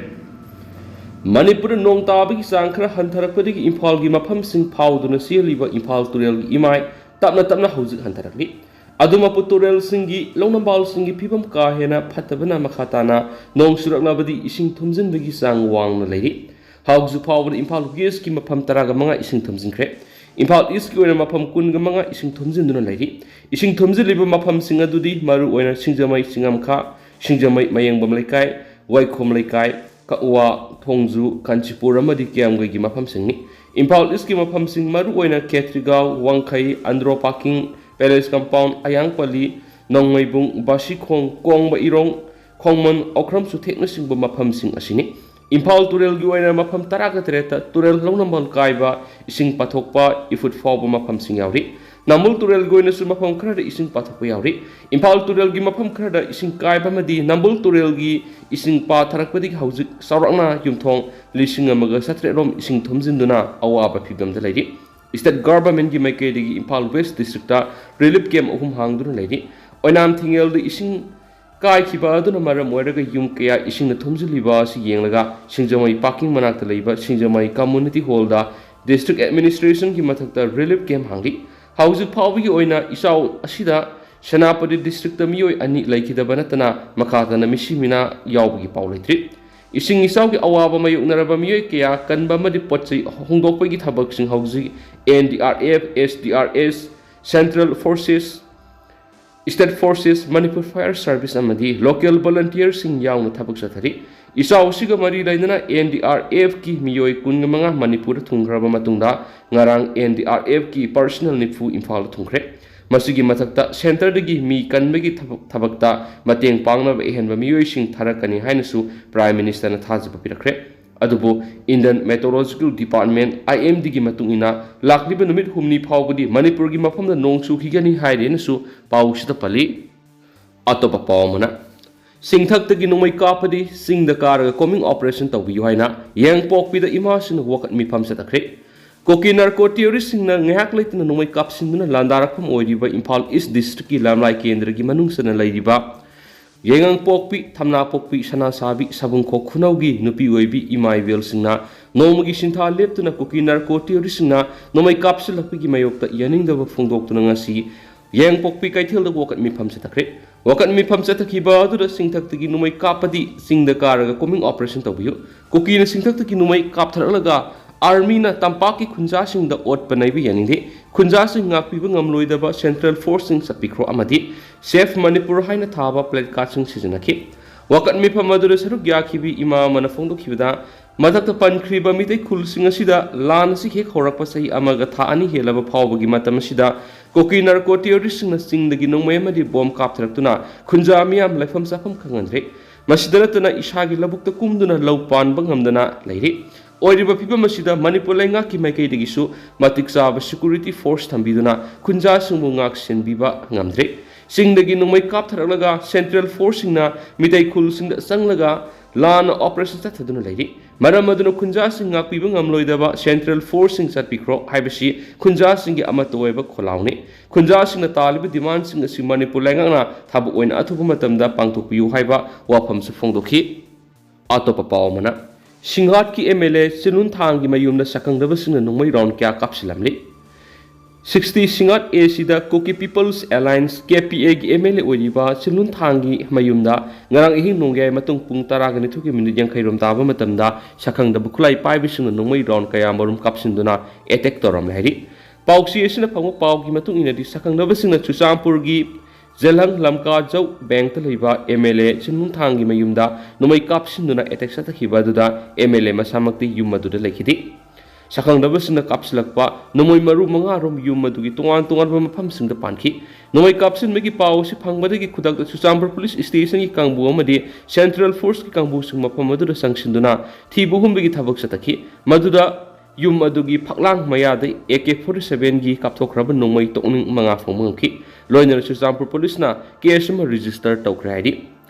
ꯃꯅꯤꯄꯨꯔꯗ ꯅꯣꯡ ꯇꯥꯕꯒꯤ ꯆꯥꯡ ꯈꯔ ꯍꯟꯊꯔꯛꯄꯗꯒꯤ ꯏꯝꯐꯥꯜꯒꯤ ꯃꯐꯝꯁꯤꯡ ꯐꯥꯎꯗꯨꯅ ꯆꯦꯜꯂꯤꯕ ꯏꯝꯐꯥꯜ ꯇꯨꯔꯦꯜꯒꯤ ꯏꯃꯥꯏ ꯇꯞꯅ ꯇꯞꯅ ꯍꯧꯖꯤꯛ ꯍꯟꯊꯔꯛꯂꯤ꯫ ꯑꯗꯨꯃꯛꯄꯨ ꯇꯨꯔꯦꯜꯁꯤꯡꯒꯤ ꯂꯧꯅꯝꯕꯥꯜꯁꯤꯡꯒꯤ ꯐꯤꯕꯝ ꯀꯥ ꯍꯦꯟꯅ ꯐꯠꯇꯕꯅ ꯃꯈꯥ ꯇꯥꯅ ꯅꯣꯡ ꯆꯨꯔꯛꯂꯕꯗꯤ ꯏꯁꯤꯡ ꯊꯨꯝꯖꯤꯟꯕꯒꯤ ꯆꯥꯡ ꯋꯥꯡꯅ ꯂꯩꯔꯤ꯫ ꯍꯧꯖꯤꯛ ꯐꯥꯎꯕꯗ ꯏꯝꯐꯥꯜ ꯋꯦꯁꯀꯤ ꯃꯐꯝ ꯇꯔꯥꯒ ꯃꯉꯥ ꯏꯁꯤꯡ ꯊꯨꯝꯖꯤꯟꯈ꯭ꯔꯦ꯫ ꯏꯝꯐꯥꯜ ꯏꯁꯀꯤ ꯑꯣꯏꯅ ꯃꯐꯝ ꯀꯨꯟꯒ ꯃꯉꯥ ꯏꯁꯤꯡ ꯊꯨꯝꯖꯤꯟꯗꯨꯅ ꯂꯩꯔꯤ꯫ ꯏꯁꯤꯡ ꯊꯨꯝꯖꯤꯜꯂꯤꯕ ꯃꯐꯝꯁꯤꯡ ꯑꯗꯨꯗꯤ ꯃꯔꯨꯑꯣꯏꯅ ꯁꯤꯡꯖꯃꯩ ꯆꯤꯡꯉꯝꯈꯥ, ꯁꯤꯡꯖꯃꯩ ꯃꯌꯦꯡꯕꯝ ꯂꯩꯀꯥꯏ, ꯋꯥꯏꯈꯣꯝ ꯂꯩꯀꯥꯏ, ꯀꯛꯋꯥ, ꯊꯣꯡꯖꯨ, ꯀꯥꯟꯆꯤꯄꯨꯔ ꯑꯃꯗꯤ ꯀꯤꯌꯥꯝꯒꯩꯒꯤ ꯃꯐꯝꯁꯤꯡꯅꯤ꯫ ꯏꯝꯐꯥꯜ ꯏꯁꯀꯤ ꯃꯐꯝꯁꯤꯡ ꯃꯔꯨꯑꯣꯏꯅ Khetrigao, Wangkhei, Andro parking, palace compound, Ayangpalli, Nongmeibung, Bashikhong, Kongba Irong, Khongman, Okram ꯆꯨꯊꯦꯛꯅꯆꯤꯡꯕ ꯃꯐꯝꯁꯤꯡ ꯑꯁꯤꯅꯤ꯫ ꯏꯝꯐꯥꯜ ꯇꯨꯔꯦꯜꯒꯤ ꯑꯣꯏꯅ ꯃꯐꯝ ꯇꯔꯥꯒ ꯇꯔꯦꯠꯇ ꯇꯨꯔꯦꯜ ꯂꯧꯅꯝꯕꯥꯜ ꯀꯥꯏꯕ, ꯏꯁꯤꯡ ꯄꯥꯊꯣꯛꯄ, ꯏꯐꯨꯠ ꯐꯥꯎꯕ ꯃꯐꯝꯁꯤꯡ ꯌꯥꯎꯔꯤ꯫ ꯅꯝꯕꯨꯜ ꯇꯨꯔꯦꯜꯒꯤ ꯑꯣꯏꯅꯁꯨ ꯃꯐꯝ ꯈꯔꯗ ꯏꯁꯤꯡ ꯄꯥꯊꯣꯛꯄ ꯌꯥꯎꯔꯤ꯫ ꯏꯝꯐꯥꯜ ꯇꯨꯔꯦꯜꯒꯤ ꯃꯐꯝ ꯈꯔꯗ ꯏꯁꯤꯡ ꯀꯥꯏꯕ ꯑꯃꯗꯤ ꯅꯝꯕꯨꯜ ꯇꯨꯔꯦꯜꯒꯤ ꯏꯁꯤꯡ ꯄꯥꯊꯔꯛꯄꯗꯒꯤ ꯍꯧꯖꯤꯛ ꯆꯥꯎꯔꯥꯛꯅ ꯌꯨꯝꯊꯣꯡ ꯂꯤꯁꯤꯡ ꯑꯃꯒ ꯆꯥꯇ꯭ꯔꯦꯠ ꯔꯣꯝ ꯏꯁꯤꯡ ꯊꯨꯝꯖꯤꯟꯗꯨꯅ ꯑꯋꯥꯕ ꯐꯤꯕꯝꯗ ꯂꯩꯔꯤ꯫ ꯁ꯭ꯇꯦꯠ ꯒꯚꯔꯟꯃꯦꯟꯠꯀꯤ ꯃꯥꯏꯀꯩꯗꯒꯤ Imphal West district relief camp ꯑꯍꯨꯝ ꯍꯥꯡꯗꯨꯅ ꯂꯩꯔꯤ꯫ ꯑꯣꯏꯅꯥꯝ ꯊꯤꯡꯉꯦꯜꯗ ꯏꯁꯤꯡ ꯀꯥꯏꯈꯤꯕ ꯑꯗꯨꯅ ꯃꯔꯝ ꯑꯣꯏꯔꯒ ꯌꯨꯝ ꯀꯌꯥ ꯏꯁꯤꯡꯅ ꯊꯨꯝꯖꯤꯜꯂꯤꯕ ꯑꯁꯤ ꯌꯦꯡꯂꯒ ꯁꯤꯡꯖꯃꯩ ꯄꯥꯔꯀꯤꯡ ꯃꯅꯥꯛꯇ ꯂꯩꯕ ꯁꯤꯡꯖꯃꯩ ꯀꯝꯃ꯭ꯌꯨꯅꯤꯇꯤ ꯍꯣꯜꯗ ꯗꯤꯁꯇ꯭ꯔꯤꯛ ꯑꯦꯗꯃꯤꯅꯤꯁꯇ꯭ꯔꯦꯁꯟꯒꯤ ꯃꯊꯛꯇ ꯔꯤꯂꯤꯐ ꯀꯦꯝꯞ ꯍꯥꯡꯂꯤ꯫ ꯍꯧꯖꯤꯛ ꯐꯥꯎꯕꯒꯤ ꯑꯣꯏꯅ ꯏꯆꯥꯎ ꯑꯁꯤꯗ ꯁꯦꯅꯥꯄꯇꯤ ꯗꯤꯁꯇ꯭ꯔꯤꯛꯇ ꯃꯤꯑꯣꯏ ꯑꯅꯤ ꯂꯩꯈꯤꯗꯕ ꯅꯠꯇꯅ ꯃꯈꯥ ꯇꯥꯅ ꯃꯤꯁꯤ ꯃꯤꯅꯥ ꯌꯥꯎꯕꯒꯤ ꯄꯥꯎ ꯂꯩꯇ꯭ꯔꯤ꯫ ꯏꯁꯤꯡ ꯏꯆꯥꯎꯒꯤ ꯑꯋꯥꯕ ꯃꯥꯌꯣꯛꯅꯔꯕ ꯃꯤꯑꯣꯏ ꯀꯌꯥ ꯀꯟꯕ ꯑꯃꯗꯤ ꯄꯣꯠ ꯆꯩ ꯍꯣꯡꯗꯣꯛꯄꯒꯤ ꯊꯕꯛꯁꯤꯡ ꯍꯧꯖꯤꯛ N D R F, S D R S, central forces, state forces, Manipur fire service ꯑꯃꯗꯤ ꯂꯣꯀꯦꯜ ꯚꯣꯂꯨꯟꯇꯤꯌꯔꯁꯤꯡ ꯌꯥꯎꯅ ꯊꯕꯛ ꯆꯠꯊꯔꯤ꯫ ꯏꯆꯥꯎ ꯑꯁꯤꯒ ꯃꯔꯤ ꯂꯩꯅꯅ ꯑꯦꯟ ꯗꯤ ꯑꯥꯔ ꯑꯦꯐꯀꯤ ꯃꯤꯑꯣꯏ ꯀꯨꯟꯃꯉꯥ ꯃꯅꯤꯄꯨꯔꯗ ꯊꯨꯡꯈ꯭ꯔꯕ ꯃꯇꯨꯡꯗ ꯉꯔꯥꯡ ꯑꯦꯟ ꯗꯤ ꯑꯥꯔ ꯑꯦꯐꯀꯤ ꯄꯔꯁꯅꯦꯜ ꯅꯤꯐꯨ ꯏꯝꯐꯥꯜꯗ ꯊꯨꯡꯈ꯭ꯔꯦ꯫ ꯃꯁꯤꯒꯤ ꯃꯊꯛꯇ ꯁꯦꯟꯇꯔꯗꯒꯤ ꯃꯤ ꯀꯟꯕꯒꯤ ꯊꯕꯛ, ꯊꯕꯛꯇ ꯃꯇꯦꯡ ꯄꯥꯡꯅꯕ ꯑꯍꯦꯟꯕ ꯃꯤꯑꯣꯏꯁꯤꯡ ꯊꯥꯔꯛꯀꯅꯤ ꯍꯥꯏꯅꯁꯨ ꯄ꯭ꯔꯥꯏꯝ ꯃꯤꯅꯤꯁꯇꯔꯅ ꯊꯥꯖꯕ ꯄꯤꯔꯛꯈ꯭ꯔꯦ꯫ ꯑꯗꯨꯕꯨ Indian Meteorological Department, I M D ꯒꯤ ꯃꯇꯨꯡ ꯏꯟꯅ ꯂꯥꯛꯂꯤꯕ ꯅꯨꯃꯤꯠ ꯍꯨꯝꯅꯤ ꯐꯥꯎꯕꯗꯤ ꯃꯅꯤꯄꯨꯔꯒꯤ ꯃꯐꯝꯗ ꯅꯣꯡ ꯆꯨꯈꯤꯒꯅꯤ ꯍꯥꯏꯔꯦꯅꯁꯨ ꯄꯥꯎꯁꯤꯗ ꯄꯜꯂꯤ꯫ ꯑꯇꯣꯞꯄ ꯄꯥꯎ ꯑꯃꯅ, ꯆꯤꯡꯊꯛꯇꯒꯤ ꯅꯣꯡꯃꯩ ꯀꯥꯞꯄꯗꯤ ꯆꯤꯡꯗ ꯀꯥꯔꯒ combing operation ꯇꯧꯕꯤꯌꯨ ꯍꯥꯏꯅ ꯌꯥꯏꯉꯪꯄꯣꯛꯄꯤꯗ ꯏꯃꯥꯁꯤꯡꯅ ꯋꯥꯀꯠ ꯃꯤꯐꯝ ꯆꯠꯊꯈ꯭ꯔꯦ꯫ ꯀꯨꯀꯤ narco terroristꯁꯤꯡꯅ ꯉꯥꯏꯍꯥꯛ ꯂꯩꯇꯅ ꯅꯣꯡꯃꯩ ꯀꯥꯞꯁꯤꯟꯗꯨꯅ ꯂꯥꯟꯗꯥꯔꯛꯐꯝ ꯑꯣꯏꯔꯤꯕ ꯏꯝꯐꯥꯜ East Districtꯀꯤ ꯂꯝꯂꯥꯏ ꯀꯦꯟꯗ꯭ꯔꯒꯤ ꯃꯅꯨꯡ ꯆꯟꯅ ꯂꯩꯔꯤꯕ ꯌꯥꯏꯉꯪꯄꯣꯛꯄꯤ, ꯊꯝꯅꯥꯄꯣꯛꯄꯤ, ꯁꯅꯥꯁꯥꯕꯤ, ꯁꯥꯕꯨꯡꯈꯣꯛ ꯈꯨꯅꯧꯒꯤ ꯅꯨꯄꯤ ꯑꯣꯏꯕꯤ ꯏꯃꯥ ꯏꯕꯦꯜꯁꯤꯡꯅ ꯅꯣꯡꯃꯒꯤ ꯁꯤꯟꯊꯥ ꯂꯦꯞꯇꯨꯅ ꯀꯨꯀꯤ narco terroristꯁꯤꯡꯅ ꯅꯣꯡꯃꯩ ꯀꯥꯞꯁꯤꯜꯂꯛꯄꯒꯤ ꯃꯥꯌꯣꯛꯇ ꯌꯥꯅꯤꯡꯗꯕ ꯐꯣꯡꯗꯣꯛꯇꯨꯅ ꯉꯁꯤ ꯌꯥꯏꯉꯪꯄꯣꯛꯄꯤ ꯀꯩꯊꯦꯜꯗ ꯋꯥꯀꯠ ꯃꯤꯐꯝ ꯆꯠꯊꯈ꯭ꯔꯦ꯫ ꯋꯥꯀꯠ ꯃꯤꯐꯝ ꯆꯠꯊꯈꯤꯕ ꯑꯗꯨꯗ ꯆꯤꯡꯊꯛꯇꯒꯤ ꯅꯣꯡꯃꯩ ꯀꯥꯞꯄꯗꯤ ꯆꯤꯡꯗ ꯀꯥꯔꯒ combing operation ꯇꯧꯕꯤꯌꯨ, ꯀꯨꯀꯤꯅ ꯆꯤꯡꯊꯛꯇꯒꯤ ꯅꯣꯡꯃꯩ ꯀꯥꯞꯊꯔꯛꯂꯒ armyꯅ ꯇꯝꯄꯥꯛꯀꯤ ꯈꯨꯟꯖꯥꯁꯤꯡꯗ ꯑꯣꯠꯄ ꯅꯩꯕ ꯌꯥꯅꯤꯡꯗꯦ, ꯈꯨꯟꯖꯥꯁꯤꯡ ꯉꯥꯛꯄꯤꯕ ꯉꯝꯂꯣꯏꯗꯕ central forceꯁꯤꯡ ꯆꯠꯄꯤꯈ꯭ꯔꯣ ꯑꯃꯗꯤ Save Manipur ꯍꯥꯏꯅ ꯊꯥꯕ placardꯁꯤꯡ ꯁꯤꯖꯤꯟꯅꯈꯤ꯫ ꯋꯥꯀꯠ ꯃꯤꯐꯝ ꯑꯗꯨꯗ ꯁꯔꯨꯛ ꯌꯥꯈꯤꯕꯤ ꯏꯃꯥ ꯑꯃꯅ ꯐꯣꯡꯗꯣꯛꯈꯤꯕꯗ, ꯃꯊꯛꯇ ꯄꯟꯈ꯭ꯔꯤꯕ ꯃꯤꯇꯩ ꯈꯨꯜꯁꯤꯡ ꯑꯁꯤꯗ ꯂꯥꯟ ꯑꯁꯤ ꯍꯦꯛ ꯍꯧꯔꯛꯄ ꯆꯍꯤ ꯑꯃꯒ ꯊꯥ ꯑꯅꯤ ꯍꯦꯜꯂꯕ ꯐꯥꯎꯕꯒꯤ ꯃꯇꯝ ꯑꯁꯤꯗ ꯀꯨꯀꯤ narco terroristꯁꯤꯡꯅ ꯆꯤꯡꯗꯒꯤ ꯅꯣꯡꯃꯩ ꯑꯃꯗꯤ bomb ꯀꯥꯞꯊꯔꯛꯇꯨꯅ ꯈꯨꯟꯖꯥ ꯃꯤꯌꯥꯝ ꯂꯩꯐꯝ ꯆꯥꯐꯝ ꯈꯪꯍꯟꯗ꯭ꯔꯦ꯫ ꯃꯁꯤꯗ ꯅꯠꯇꯅ ꯏꯁꯥꯒꯤ ꯂꯧꯕꯨꯛꯇ ꯀꯨꯝꯗꯨꯅ ꯂꯧ ꯄꯥꯟꯕ ꯉꯝꯗꯅ ꯂꯩꯔꯤ꯫ ꯑꯣꯏꯔꯤꯕ ꯐꯤꯕꯝ ꯑꯁꯤꯗ ꯃꯅꯤꯄꯨꯔ ꯂꯩꯉꯥꯛꯀꯤ ꯃꯥꯏꯀꯩꯗꯒꯤꯁꯨ ꯃꯇꯤꯛ ꯆꯥꯕ security force ꯊꯝꯕꯤꯗꯨꯅ ꯈꯨꯟꯖꯥꯁꯤꯡꯕꯨ ꯉꯥꯛ ꯁꯦꯟꯕꯤꯕ ꯉꯝꯗ꯭ꯔꯦ꯫ ꯆꯤꯡꯗꯒꯤ ꯅꯣꯡꯃꯩ ꯀꯥꯞꯊꯔꯛꯂꯒ central forceꯁꯤꯡꯅ ꯃꯤꯇꯩ ꯈꯨꯜꯁꯤꯡꯗ ꯆꯪꯂꯒ ꯂꯥꯟꯅ operation ꯆꯠꯊꯗꯨꯅ ꯂꯩꯔꯤ꯫ ꯃꯔꯝ ꯑꯗꯨꯅ ꯈꯨꯟꯖꯥꯁꯤꯡ ꯉꯥꯛꯄꯤꯕ ꯉꯝꯂꯣꯏꯗꯕ central forceꯁꯤꯡ ꯆꯠꯄꯤꯈ꯭ꯔꯣ ꯍꯥꯏꯕꯁꯤ ꯈꯨꯟꯖꯥꯁꯤꯡꯒꯤ ꯑꯃꯠꯇ ꯑꯣꯏꯕ ꯈꯣꯜꯂꯥꯎꯅꯤ꯫ ꯈꯨꯟꯖꯥꯁꯤꯡꯅ ꯇꯥꯜꯂꯤꯕ demandꯁꯤꯡ ꯑꯁꯤ ꯃꯅꯤꯄꯨꯔ ꯂꯩꯉꯥꯛꯅ ꯊꯕꯛ ꯑꯣꯏꯅ ꯑꯊꯨꯕ ꯃꯇꯝꯗ ꯄꯥꯡꯊꯣꯛꯄꯤꯌꯨ ꯍꯥꯏꯕ ꯋꯥꯐꯝꯁꯨ ꯐꯣꯡꯗꯣꯛꯈꯤ꯫ ꯑꯇꯣꯞꯄ ꯄꯥꯎ ꯑꯃꯅ, ꯁꯤꯡꯍꯥꯠꯀꯤ M L A ꯆꯤꯟꯂꯨꯟꯊꯥꯡꯒꯤ ꯃꯌꯨꯝꯗ ꯁꯛꯈꯪꯗꯕꯁꯤꯡꯅ ꯅꯣꯡꯃꯩ round ꯀꯌꯥ ꯀꯥꯞꯁꯤꯜꯂꯝꯂꯤ꯫ Sixty ꯁꯤꯡꯍꯥꯠ A C the Kuki People's Alliance, K P Aꯒꯤ M L A ꯑꯣꯏꯔꯤꯕ ꯆꯤꯟꯂꯨꯟꯊꯥꯡꯒꯤ ꯃꯌꯨꯝꯗ ꯉꯔꯥꯡ ꯑꯍꯤꯡ ꯅꯣꯡꯌꯥꯏ ꯃꯇꯨꯡ ꯄꯨꯡ ꯇꯔꯥꯒ ꯅꯤꯊꯣꯏꯒꯤ minute ꯌꯥꯡꯈꯩ ꯔꯣꯝ ꯇꯥꯕ ꯃꯇꯝꯗ ꯁꯛꯈꯪꯗꯕ ꯈꯨꯠꯂꯥꯏ ꯄꯥꯏꯕꯁꯤꯡꯅ ꯅꯣꯡꯃꯩ round ꯀꯌꯥ ꯃꯔꯨꯝ ꯀꯥꯞꯁꯤꯟꯗꯨꯅ attack ꯇꯧꯔꯝꯂꯦ ꯍꯥꯏꯔꯤ꯫ ꯄꯥꯎꯆꯦ ꯑꯁꯤꯅ ꯐꯪꯕ ꯄꯥꯎꯒꯤ ꯃꯇꯨꯡ ꯏꯟꯅꯗꯤ, ꯁꯛꯈꯪꯗꯕꯁꯤꯡꯅ ꯆꯨꯔꯆꯥꯟꯄꯨꯔꯒꯤ ꯖꯦꯂꯪ ꯂꯝꯀꯥꯖꯧ bankꯇ ꯂꯩꯕ M L A ꯆꯤꯟꯂꯨꯟꯊꯥꯡꯒꯤ ꯃꯌꯨꯝꯗ ꯅꯣꯡꯃꯩ ꯀꯥꯞꯁꯤꯟꯗꯨꯅ attack ꯆꯠꯊꯈꯤꯕ ꯑꯗꯨꯗ M L A ꯃꯁꯥꯃꯛꯇꯤ ꯌꯨꯝ ꯑꯗꯨꯗ ꯂꯩꯈꯤꯗꯦ꯫ ꯁꯛꯈꯪꯗꯕꯁꯤꯡꯅ ꯀꯥꯞꯁꯤꯜꯂꯛꯄ ꯅꯣꯡꯃꯩ ꯃꯔꯨ ꯃꯉꯥ ꯔꯣꯝ ꯌꯨꯝ ꯑꯗꯨꯒꯤ ꯇꯣꯉꯥꯟ ꯇꯣꯉꯥꯟꯕ ꯃꯐꯝꯁꯤꯡꯗ ꯄꯥꯟꯈꯤ꯫ ꯅꯣꯡꯃꯩ ꯀꯥꯞꯁꯤꯟꯕꯒꯤ ꯄꯥꯎ ꯑꯁꯤ ꯐꯪꯕꯗꯒꯤ ꯈꯨꯗꯛꯇ ꯆꯨꯔꯆꯥꯟꯄꯨꯔ ꯄꯨꯂꯤꯁ ꯁ꯭ꯇꯦꯁꯟꯒꯤ ꯀꯥꯡꯕꯨ ꯑꯃꯗꯤ ꯁꯦꯟꯇ꯭ꯔꯦꯜ ꯐꯣꯔꯁꯀꯤ ꯀꯥꯡꯕꯨꯁꯤꯡ ꯃꯐꯝ ꯑꯗꯨꯗ ꯆꯪꯁꯤꯟꯗꯨꯅ ꯊꯤꯕ ꯍꯨꯝꯕꯒꯤ ꯊꯕꯛ ꯆꯠꯊꯈꯤ꯫ ꯃꯗꯨꯗ ꯌꯨꯝ ꯑꯗꯨꯒꯤ ꯐꯛꯂꯥꯡ ꯃꯌꯥꯗ ꯑꯦ ꯀꯦ ꯐꯣꯔꯇꯤ ꯁꯚꯦꯟꯒꯤ ꯀꯥꯞꯊꯣꯛꯈ꯭ꯔꯕ ꯅꯣꯡꯃꯩ ꯇꯣꯛꯅꯤꯡ ꯃꯉꯥ ꯐꯪꯕ ꯉꯝꯈꯤ꯫ ꯂꯣꯏꯅꯅ ꯆꯨꯔꯆꯥꯟꯄꯨꯔ ꯄꯨꯂꯤꯁꯅ ꯀꯦꯁ ꯑꯃ ꯔꯦꯖꯤꯁꯇꯔ ꯇꯧꯈ꯭ꯔꯦ ꯍꯥꯏꯔꯤ꯫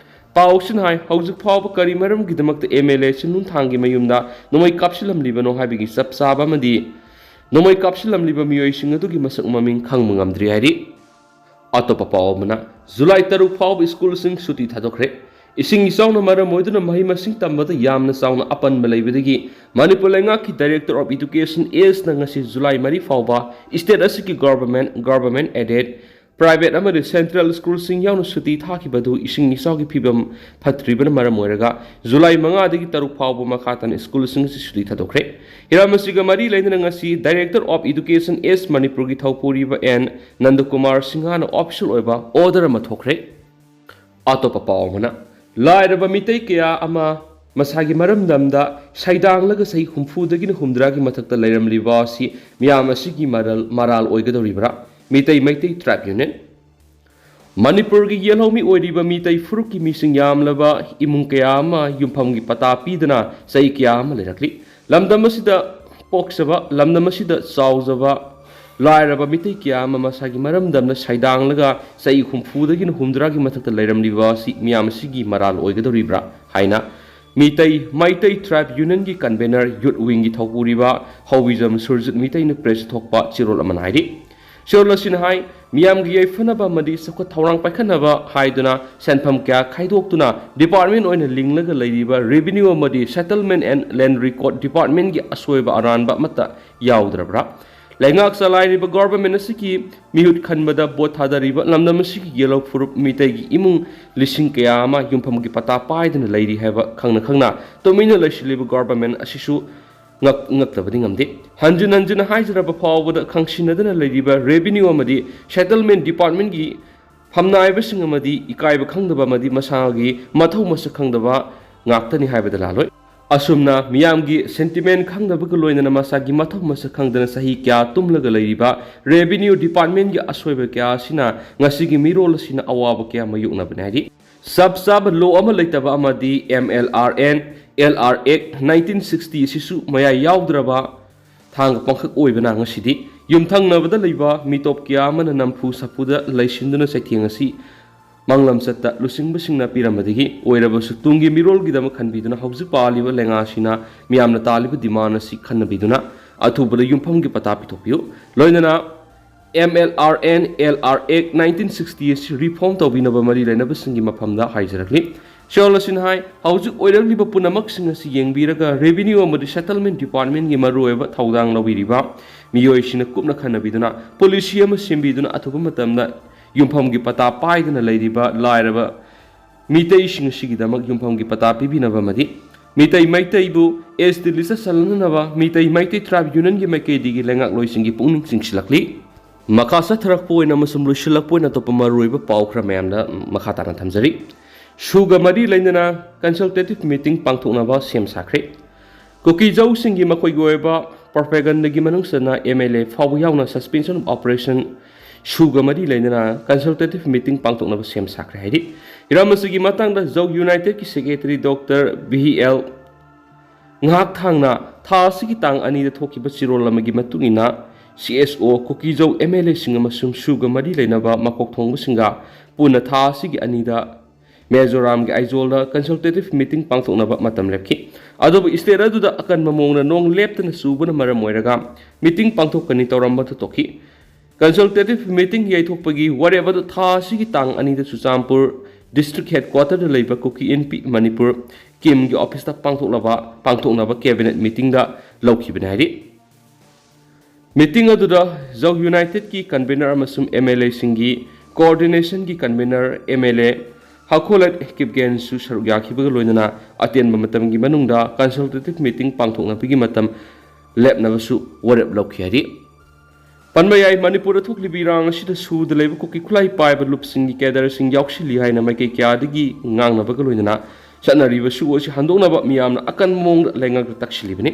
ꯄꯥꯎꯁꯤꯅ ꯍꯥꯏ, ꯍꯧꯖꯤꯛ ꯐꯥꯎꯕ ꯀꯔꯤ ꯃꯔꯝꯒꯤꯗꯃꯛꯇ ꯑꯦꯝ ꯑꯦꯜ ꯑꯦ ꯆꯤꯡꯅꯨꯡꯊꯥꯡꯒꯤ ꯃꯌꯨꯝꯗ ꯅꯣꯡꯃꯩ ꯀꯥꯞꯁꯤꯜꯂꯝꯂꯤꯕꯅꯣ ꯍꯥꯏꯕꯒꯤ ꯆꯞ ꯆꯥꯕ ꯑꯃꯗꯤ ꯅꯣꯡꯃꯩ ꯀꯥꯞꯁꯤꯜꯂꯝꯂꯤꯕ ꯃꯤꯑꯣꯏꯁꯤꯡ ꯑꯗꯨꯒꯤ ꯃꯁꯛ ꯃꯃꯤꯡ ꯈꯪꯕ ꯉꯝꯗ꯭ꯔꯤ ꯍꯥꯏꯔꯤ꯫ ꯑꯇꯣꯞꯄ ꯄꯥꯎ ꯑꯃꯅ, ꯖꯨꯂꯥꯏ ꯇꯔꯨꯛ ꯐꯥꯎꯕ ꯁ꯭ꯀꯨꯜꯁꯤꯡ ꯁꯨꯇꯤ ꯊꯥꯗꯣꯛꯈ꯭ꯔꯦ꯫ ꯏꯁꯤꯡ ꯏꯆꯥꯎꯅ ꯃꯔꯝ ꯑꯣꯏꯗꯨꯅ ꯃꯍꯩ ꯃꯁꯤꯡ ꯇꯝꯕꯗ ꯌꯥꯝꯅ ꯆꯥꯎꯅ ꯑꯄꯟꯕ ꯂꯩꯕꯗꯒꯤ ꯃꯅꯤꯄꯨꯔ ꯂꯩꯉꯥꯛꯀꯤ Director of Education ꯑꯦꯁꯅ ꯉꯁꯤ ꯖꯨꯂꯥꯏ ꯃꯔꯤ ꯐꯥꯎꯕ ꯁ꯭ꯇꯦꯠ ꯑꯁꯤꯒꯤ ꯒꯣꯚꯔꯟꯃꯦꯟꯠ, ꯒꯣꯚꯔꯟꯃꯦꯟꯠ ꯑꯦꯗꯦꯗ, ꯄ꯭ꯔꯥꯏꯚꯦꯠ ꯑꯃꯗꯤ ꯁꯦꯟꯇ꯭ꯔꯦꯜ ꯁ꯭ꯀꯨꯜꯁꯤꯡ ꯌꯥꯎꯅ ꯁꯨꯇꯤ ꯊꯥꯈꯤꯕ ꯑꯗꯨ ꯏꯁꯤꯡ ꯏꯆꯥꯎꯒꯤ ꯐꯤꯕꯝ ꯐꯠꯇ꯭ꯔꯤꯕꯅ ꯃꯔꯝ ꯑꯣꯏꯔꯒ ꯖꯨꯂꯥꯏ ꯃꯉꯥꯗꯒꯤ ꯇꯔꯨꯛ ꯐꯥꯎꯕ ꯃꯈꯥ ꯇꯥꯅ ꯁ꯭ꯀꯨꯜꯁꯤꯡ ꯑꯁꯤ ꯁꯨꯇꯤ ꯊꯥꯗꯣꯛꯈ꯭ꯔꯦ꯫ ꯍꯤꯔꯝ ꯑꯁꯤꯒ ꯃꯔꯤ ꯂꯩꯅꯅ ꯉꯁꯤ Director of Education ꯑꯦꯁ ꯃꯅꯤꯄꯨꯔꯒꯤ ꯊꯧꯄꯨꯔꯤꯕ ꯑꯦꯟ ꯅꯟꯗꯀꯨꯃꯥꯔ ꯁꯤꯡꯍꯅ ꯑꯣꯐꯤꯁꯤꯌꯦꯜ ꯑꯣꯏꯕ ꯑꯣꯔꯗꯔ ꯑꯃ ꯊꯣꯛꯈ꯭ꯔꯦ꯫ ꯑꯇꯣꯞꯄ ꯄꯥꯎ ꯑꯃꯅ, ꯂꯥꯏꯔꯕ ꯃꯤꯇꯩ ꯀꯌꯥ ꯑꯃ ꯃꯁꯥꯒꯤ ꯃꯔꯝꯗꯝꯗ ꯁꯩꯗꯥꯡꯂꯒ ꯆꯍꯤ ꯍꯨꯝꯐꯨꯗꯒꯤꯅ ꯍꯨꯝꯗ꯭ꯔꯥꯒꯤ ꯃꯊꯛꯇ ꯂꯩꯔꯝꯂꯤꯕ ꯑꯁꯤ ꯃꯤꯌꯥꯝ ꯑꯁꯤꯒꯤ ꯃꯔꯜ, ꯃꯔꯥꯜ ꯑꯣꯏꯒꯗꯧꯔꯤꯕ꯭ꯔꯥ? ꯃꯤꯇꯩ, ꯃꯩꯇꯩ ꯇ꯭ꯔꯥꯏꯕ ꯌꯨꯅꯤꯌꯟ꯫ ꯃꯅꯤꯄꯨꯔꯒꯤ ꯌꯦꯜꯍꯧꯃꯤ ꯑꯣꯏꯔꯤꯕ ꯃꯤꯇꯩ ꯐꯨꯔꯨꯞꯀꯤ ꯃꯤꯁꯤꯡ ꯌꯥꯝꯂꯕ ꯏꯃꯨꯡ ꯀꯌꯥ ꯑꯃ ꯌꯨꯝꯐꯝꯒꯤ ꯄꯇꯥ ꯄꯤꯗꯅ ꯆꯍꯤ ꯀꯌꯥ ꯑꯃ ꯂꯩꯔꯛꯂꯤ꯫ ꯂꯝꯗꯝ ꯑꯁꯤꯗ ꯄꯣꯛꯆꯕ, ꯂꯝꯗꯝ ꯑꯁꯤꯗ ꯆꯥꯎꯖꯕ ꯂꯥꯏꯔꯕ ꯃꯤꯇꯩ ꯀꯌꯥ ꯑꯃ ꯃꯁꯥꯒꯤ ꯃꯔꯝꯗꯝꯅ ꯁꯩꯗꯥꯡꯂꯒ ꯆꯍꯤ ꯍꯨꯝꯐꯨꯗꯒꯤꯅ ꯍꯨꯝꯗ꯭ꯔꯥꯒꯤ ꯃꯊꯛꯇ ꯂꯩꯔꯝꯂꯤꯕ ꯑꯁꯤ ꯃꯤꯌꯥꯝ ꯑꯁꯤꯒꯤ ꯃꯔꯥꯜ ꯑꯣꯏꯒꯗꯧꯔꯤꯕ꯭ꯔꯥ ꯍꯥꯏꯅ ꯃꯤꯇꯩ, ꯃꯩꯇꯩ ꯇ꯭ꯔꯥꯏꯕ ꯌꯨꯅꯤꯌꯟꯒꯤ ꯀꯟꯚꯦꯅꯔ ꯌꯨꯠ ꯋꯤꯡꯒꯤ ꯊꯧꯄꯨꯔꯤꯕ ꯍꯧꯕꯤꯖꯝ ꯁꯨꯔꯖꯤꯠ ꯃꯤꯇꯩꯅ ꯄ꯭ꯔꯦꯁꯇ ꯊꯣꯛꯄ ꯆꯦꯔꯣꯜ ꯑꯃꯅ ꯍꯥꯏꯔꯤ꯫ ꯆꯦꯔꯣꯜ ꯑꯁꯤꯅ ꯍꯥꯏ, ꯃꯤꯌꯥꯝꯒꯤ ꯌꯥꯏꯐꯅꯕ ꯑꯃꯗꯤ ꯆꯥꯎꯈꯠ ꯊꯧꯔꯥꯡ ꯄꯥꯏꯈꯠꯅꯕ ꯍꯥꯏꯗꯨꯅ ꯁꯦꯟꯐꯝ ꯀꯌꯥ ꯈꯥꯏꯗꯣꯛꯇꯨꯅ ꯗꯤꯄꯥꯔꯠꯃꯦꯟ ꯑꯣꯏꯅ ꯂꯤꯡꯂꯒ ꯂꯩꯔꯤꯕ ꯔꯦꯚꯤꯅ꯭ꯌꯨ ꯑꯃꯗꯤ ꯁꯦꯇꯜꯃꯦꯟ ꯑꯦꯟ ꯂꯦꯟ ꯔꯦꯀꯣꯔꯗ ꯗꯤꯄꯥꯔꯠꯃꯦꯟꯒꯤ ꯑꯁꯣꯏꯕ ꯑꯔꯥꯟꯕ ꯑꯃꯠꯇ ꯌꯥꯎꯗ꯭ꯔꯕ꯭ꯔꯥ? ꯂꯩꯉꯥꯛ ꯆꯂꯥꯏꯔꯤꯕ ꯒꯣꯚꯔꯟꯃꯦꯟꯠ ꯑꯁꯤꯒꯤ ꯃꯤꯍꯨꯠ ꯈꯟꯕꯗ ꯚꯣꯠ ꯊꯥꯗꯔꯤꯕ ꯂꯝꯗꯝ ꯑꯁꯤꯒꯤ ꯌꯦꯜꯍꯧ ꯐꯨꯔꯨꯞ ꯃꯤꯇꯩꯒꯤ ꯏꯃꯨꯡ ꯂꯤꯁꯤꯡ ꯀꯌꯥ ꯑꯃ ꯌꯨꯝꯐꯝꯒꯤ ꯄꯇꯥ ꯄꯥꯏꯗꯅ ꯂꯩꯔꯤ ꯍꯥꯏꯕ ꯈꯪꯅ ꯈꯪꯅ ꯇꯨꯃꯤꯟꯅ ꯂꯩꯁꯤꯜꯂꯤꯕ ꯒꯣꯚꯔꯟꯃꯦꯟꯠ ꯑꯁꯤꯁꯨ ꯉꯛ-, ꯉꯛꯇꯕꯗꯤ ꯉꯝꯗꯦ꯫ ꯍꯟꯖꯤꯟ ꯍꯟꯖꯤꯟ ꯍꯥꯏꯖꯔꯕ ꯐꯥꯎꯕꯗ ꯈꯪꯁꯤꯟꯅꯗꯅ ꯂꯩꯔꯤꯕ ꯔꯦꯚꯤꯅ꯭ꯌꯨ ꯑꯃꯗꯤ ꯁꯦꯇꯜꯃꯦꯟ ꯗꯤꯄꯥꯔꯠꯃꯦꯟꯒꯤ ꯐꯝꯅꯥꯏꯕꯁꯤꯡ ꯑꯃꯗꯤ ꯏꯀꯥꯏꯕ ꯈꯪꯗꯕ ꯑꯃꯗꯤ ꯃꯁꯥꯒꯤ ꯃꯊꯧ ꯃꯁꯛ ꯈꯪꯗꯕ ꯉꯥꯛꯇꯅꯤ ꯍꯥꯏꯕꯗ ꯂꯥꯜꯂꯣꯏ꯫ ꯑꯁꯨꯝꯅ ꯃꯤꯌꯥꯝꯒꯤ sentiment ꯈꯪꯗꯕꯒ ꯂꯣꯏꯅꯅ ꯃꯁꯥꯒꯤ ꯃꯊꯧ ꯃꯁꯛ ꯈꯪꯗꯅ ꯆꯍꯤ ꯀꯌꯥ ꯇꯨꯝꯂꯒ ꯂꯩꯔꯤꯕ Revenue Departmentꯒꯤ ꯑꯁꯣꯏꯕ ꯀꯌꯥ ꯑꯁꯤꯅ ꯉꯁꯤꯒꯤ ꯃꯤꯔꯣꯜ ꯑꯁꯤꯅ ꯑꯋꯥꯕ ꯀꯌꯥ ꯃꯥꯌꯣꯛꯅꯕꯅꯤ ꯍꯥꯏꯔꯤ꯫ ꯆꯞ ꯆꯥꯕ law ꯑꯃ ꯂꯩꯇꯕ ꯑꯃꯗꯤ M L R N, L R Act nineteen sixty ꯑꯁꯤꯁꯨ ꯃꯌꯥꯏ ꯌꯥꯎꯗ꯭ꯔꯕ ꯊꯥꯡꯒ ꯄꯪꯈꯛ ꯑꯣꯏꯕꯅ ꯉꯁꯤꯗꯤ ꯌꯨꯝꯊꯪꯅꯕꯗ ꯂꯩꯕ ꯃꯤꯇꯣꯞ ꯀꯌꯥ ꯑꯃꯅ ꯅꯝꯐꯨ ꯁꯥꯐꯨꯗ ꯂꯩꯁꯤꯟꯗꯨꯅ ꯆꯩꯊꯦꯡ ꯑꯁꯤ ꯃꯥꯡꯂꯝꯆꯠꯇ ꯂꯨꯆꯤꯡꯕꯁꯤꯡꯅ ꯄꯤꯔꯝꯕꯗꯒꯤ ꯑꯣꯏꯔꯕꯁꯨ ꯇꯨꯡꯒꯤ ꯃꯤꯔꯣꯜꯒꯤꯗꯃꯛ ꯈꯟꯕꯤꯗꯨꯅ ꯍꯧꯖꯤꯛ ꯄꯥꯜꯂꯤꯕ ꯂꯩꯉꯥꯛꯁꯤꯅ ꯃꯤꯌꯥꯝꯅ ꯇꯥꯜꯂꯤꯕ demand ꯑꯁꯤ ꯈꯟꯅꯕꯤꯗꯨꯅ ꯑꯊꯨꯕꯗ ꯌꯨꯝꯐꯝꯒꯤ ꯄꯇꯥ ꯄꯤꯊꯣꯛꯄꯤꯌꯨ꯫ ꯂꯣꯏꯅꯅ M L R N, L R Act nineteen sixty ꯑꯁꯤ reform ꯇꯧꯕꯤꯅꯕ ꯃꯔꯤ ꯂꯩꯅꯕꯁꯤꯡꯒꯤ ꯃꯐꯝꯗ ꯍꯥꯏꯖꯔꯛꯂꯤ꯫ ꯁꯤꯌꯣꯜ ꯑꯁꯤꯅ ꯍꯥꯏ, ꯍꯧꯖꯤꯛ ꯑꯣꯏꯔꯛꯂꯤꯕ ꯄꯨꯝꯅꯃꯛꯁꯤꯡ ꯑꯁꯤ ꯌꯦꯡꯕꯤꯔꯒ Revenue ꯑꯃꯗꯤ Settlement Departmentꯒꯤ ꯃꯔꯨꯑꯣꯏꯕ ꯊꯧꯗꯥꯡ ꯂꯧꯕꯤꯔꯤꯕ ꯃꯤꯑꯣꯏꯁꯤꯡꯅ ꯀꯨꯞꯅ ꯈꯟꯅꯕꯤꯗꯨꯅ policy ꯑꯃ ꯁꯦꯝꯕꯤꯗꯨꯅ ꯑꯊꯨꯕ ꯃꯇꯝꯗ ꯌꯨꯝꯐꯝꯒꯤ ꯄꯇꯥ ꯄꯥꯏꯗꯅ ꯂꯩꯔꯤꯕ ꯂꯥꯏꯔꯕ ꯃꯤꯇꯩꯁꯤꯡ ꯑꯁꯤꯒꯤꯗꯃꯛ ꯌꯨꯝꯐꯝꯒꯤ ꯄꯇꯥ ꯄꯤꯕꯤꯅꯕ ꯑꯃꯗꯤ Meitei ꯃꯩꯇꯩꯕꯨ S T listꯇ ꯆꯜꯍꯟꯅꯕ Meitei Meitei Tribe Unionꯒꯤ ꯃꯥꯏꯀꯩꯗꯒꯤ ꯂꯩꯉꯥꯛꯂꯣꯏꯁꯤꯡꯒꯤ ꯄꯨꯛꯅꯤꯡ ꯆꯤꯡꯁꯤꯜꯂꯛꯂꯤ꯫ ꯃꯈꯥ ꯆꯠꯊꯔꯛꯄ ꯑꯣꯏꯅ ꯑꯃꯁꯨꯡ ꯂꯣꯏꯁꯤꯜꯂꯛꯄ ꯑꯣꯏꯅ ꯑꯇꯣꯞꯄ ꯃꯔꯨꯑꯣꯏꯕ ꯄꯥꯎ ꯈꯔ ꯃꯌꯥꯝꯗ ꯃꯈꯥ ꯇꯥꯅ ꯊꯝꯖꯔꯤ꯫ SoOꯒ ꯃꯔꯤ ꯂꯩꯅꯅ consultative meeting ꯄꯥꯡꯊꯣꯛꯅꯕ ꯁꯦꯝ ꯁꯥꯈ꯭ꯔꯦ꯫ ꯀꯨꯀꯤꯖꯧꯁꯤꯡꯒꯤ ꯃꯈꯣꯏꯒꯤ ꯑꯣꯏꯕ propagandaꯒꯤ ꯃꯅꯨꯡ ꯆꯟꯅ MLA ꯐꯥꯎꯕ ꯌꯥꯎꯅ suspension of operation SoOꯒ ꯃꯔꯤ ꯂꯩꯅꯅ consultative meeting ꯄꯥꯡꯊꯣꯛꯅꯕ ꯁꯦꯝ ꯁꯥꯈ꯭ꯔꯦ ꯍꯥꯏꯔꯤ꯫ ꯍꯤꯔꯝ ꯑꯁꯤꯒꯤ ꯃꯇꯥꯡꯗ Zou Unitedꯀꯤ secretary Doctor B L ꯉꯥꯏꯍꯥꯛ ꯊꯥꯡꯅ ꯊꯥ ꯑꯁꯤꯒꯤ ꯇꯥꯡ ꯑꯅꯤꯗ ꯊꯣꯛꯈꯤꯕ ꯆꯦꯔꯣꯜ ꯑꯃꯒꯤ ꯃꯇꯨꯡ ꯏꯟꯅ, CSO, ꯀꯨꯀꯤꯖꯧ MLAꯁꯤꯡ ꯑꯃꯁꯨꯡ SoOꯒ ꯃꯔꯤ ꯂꯩꯅꯕ ꯃꯀꯣꯛ ꯊꯣꯡꯕꯁꯤꯡꯒ ꯄꯨꯟꯅ ꯊꯥ ꯑꯁꯤꯒꯤ ꯑꯅꯤꯗ ꯃꯤꯖꯣꯔꯥꯝꯒꯤ ꯑꯥꯏꯖꯣꯜꯗ consultative meeting ꯄꯥꯡꯊꯣꯛꯅꯕ ꯃꯇꯝ ꯂꯦꯞꯈꯤ꯫ ꯑꯗꯨꯕꯨ state ꯑꯗꯨꯗ ꯑꯀꯟꯕ ꯃꯑꯣꯡꯗ ꯅꯣꯡ ꯂꯦꯞꯇꯅ ꯆꯨꯕꯅ ꯃꯔꯝ ꯑꯣꯏꯔꯒ meeting ꯄꯥꯡꯊꯣꯛꯀꯅꯤ ꯇꯧꯔꯝꯕꯗꯨ ꯇꯣꯛꯈꯤ꯫ Consultative meeting ꯌꯩꯊꯣꯛꯄꯒꯤ ꯋꯥꯔꯦꯞ ꯑꯗꯨ ꯊꯥ ꯑꯁꯤꯒꯤ ꯇꯥꯡ ꯑꯅꯤꯗ ꯆꯨꯔꯆꯥꯟꯄꯨꯔ district headquarterꯗ ꯂꯩꯕ ꯀꯨꯀꯤ ꯏꯟꯄꯤ ꯃꯅꯤꯄꯨꯔ ꯀꯤꯝꯒꯤ officeꯇ ꯄꯥꯡꯊꯣꯛꯅꯕ, ꯄꯥꯡꯊꯣꯛꯅꯕ cabinet meetingꯗ ꯂꯧꯈꯤꯕꯅꯤ ꯍꯥꯏꯔꯤ꯫ Meeting ꯑꯗꯨꯗ Zou Unitedꯀꯤ convener ꯑꯃꯁꯨꯡ MLAꯁꯤꯡꯒꯤ coordinationꯒꯤ convener MLA ꯍꯥꯈꯣꯂꯦꯠ ꯀꯤꯞꯒꯦꯟꯁꯨ ꯁꯔꯨꯛ ꯌꯥꯈꯤꯕꯒ ꯂꯣꯏꯅꯅ ꯑꯇꯦꯟꯕ ꯃꯇꯝꯒꯤ ꯃꯅꯨꯡꯗ consultative meeting ꯄꯥꯡꯊꯣꯛꯅꯕꯒꯤ ꯃꯇꯝ ꯂꯦꯞꯅꯕꯁꯨ ꯋꯥꯔꯦꯞ ꯂꯧꯈꯤ ꯍꯥꯏꯔꯤ꯫ ꯄꯟꯕ ꯌꯥꯏ, ꯃꯅꯤꯄꯨꯔꯗ ꯊꯣꯛꯂꯤꯕ ꯏꯔꯥꯡ ꯑꯁꯤꯗ SoOꯗ ꯂꯩꯕ ꯀꯨꯀꯤ ꯈꯨꯠꯂꯥꯏ ꯄꯥꯏꯕ ꯂꯨꯞꯁꯤꯡꯒꯤ cadreꯁꯤꯡ ꯌꯥꯎꯁꯤꯜꯂꯤ ꯍꯥꯏꯅ ꯃꯥꯏꯀꯩ ꯀꯌꯥꯗꯒꯤ ꯉꯥꯡꯅꯕꯒ ꯂꯣꯏꯅꯅ ꯆꯠꯅꯔꯤꯕ ꯁꯨ ꯑꯁꯤ ꯍꯟꯗꯣꯛꯅꯕ ꯃꯤꯌꯥꯝꯅ ꯑꯀꯟꯕ ꯃꯑꯣꯡꯗ ꯂꯩꯉꯥꯛꯇ ꯇꯛꯁꯤꯜꯂꯤꯕꯅꯤ꯫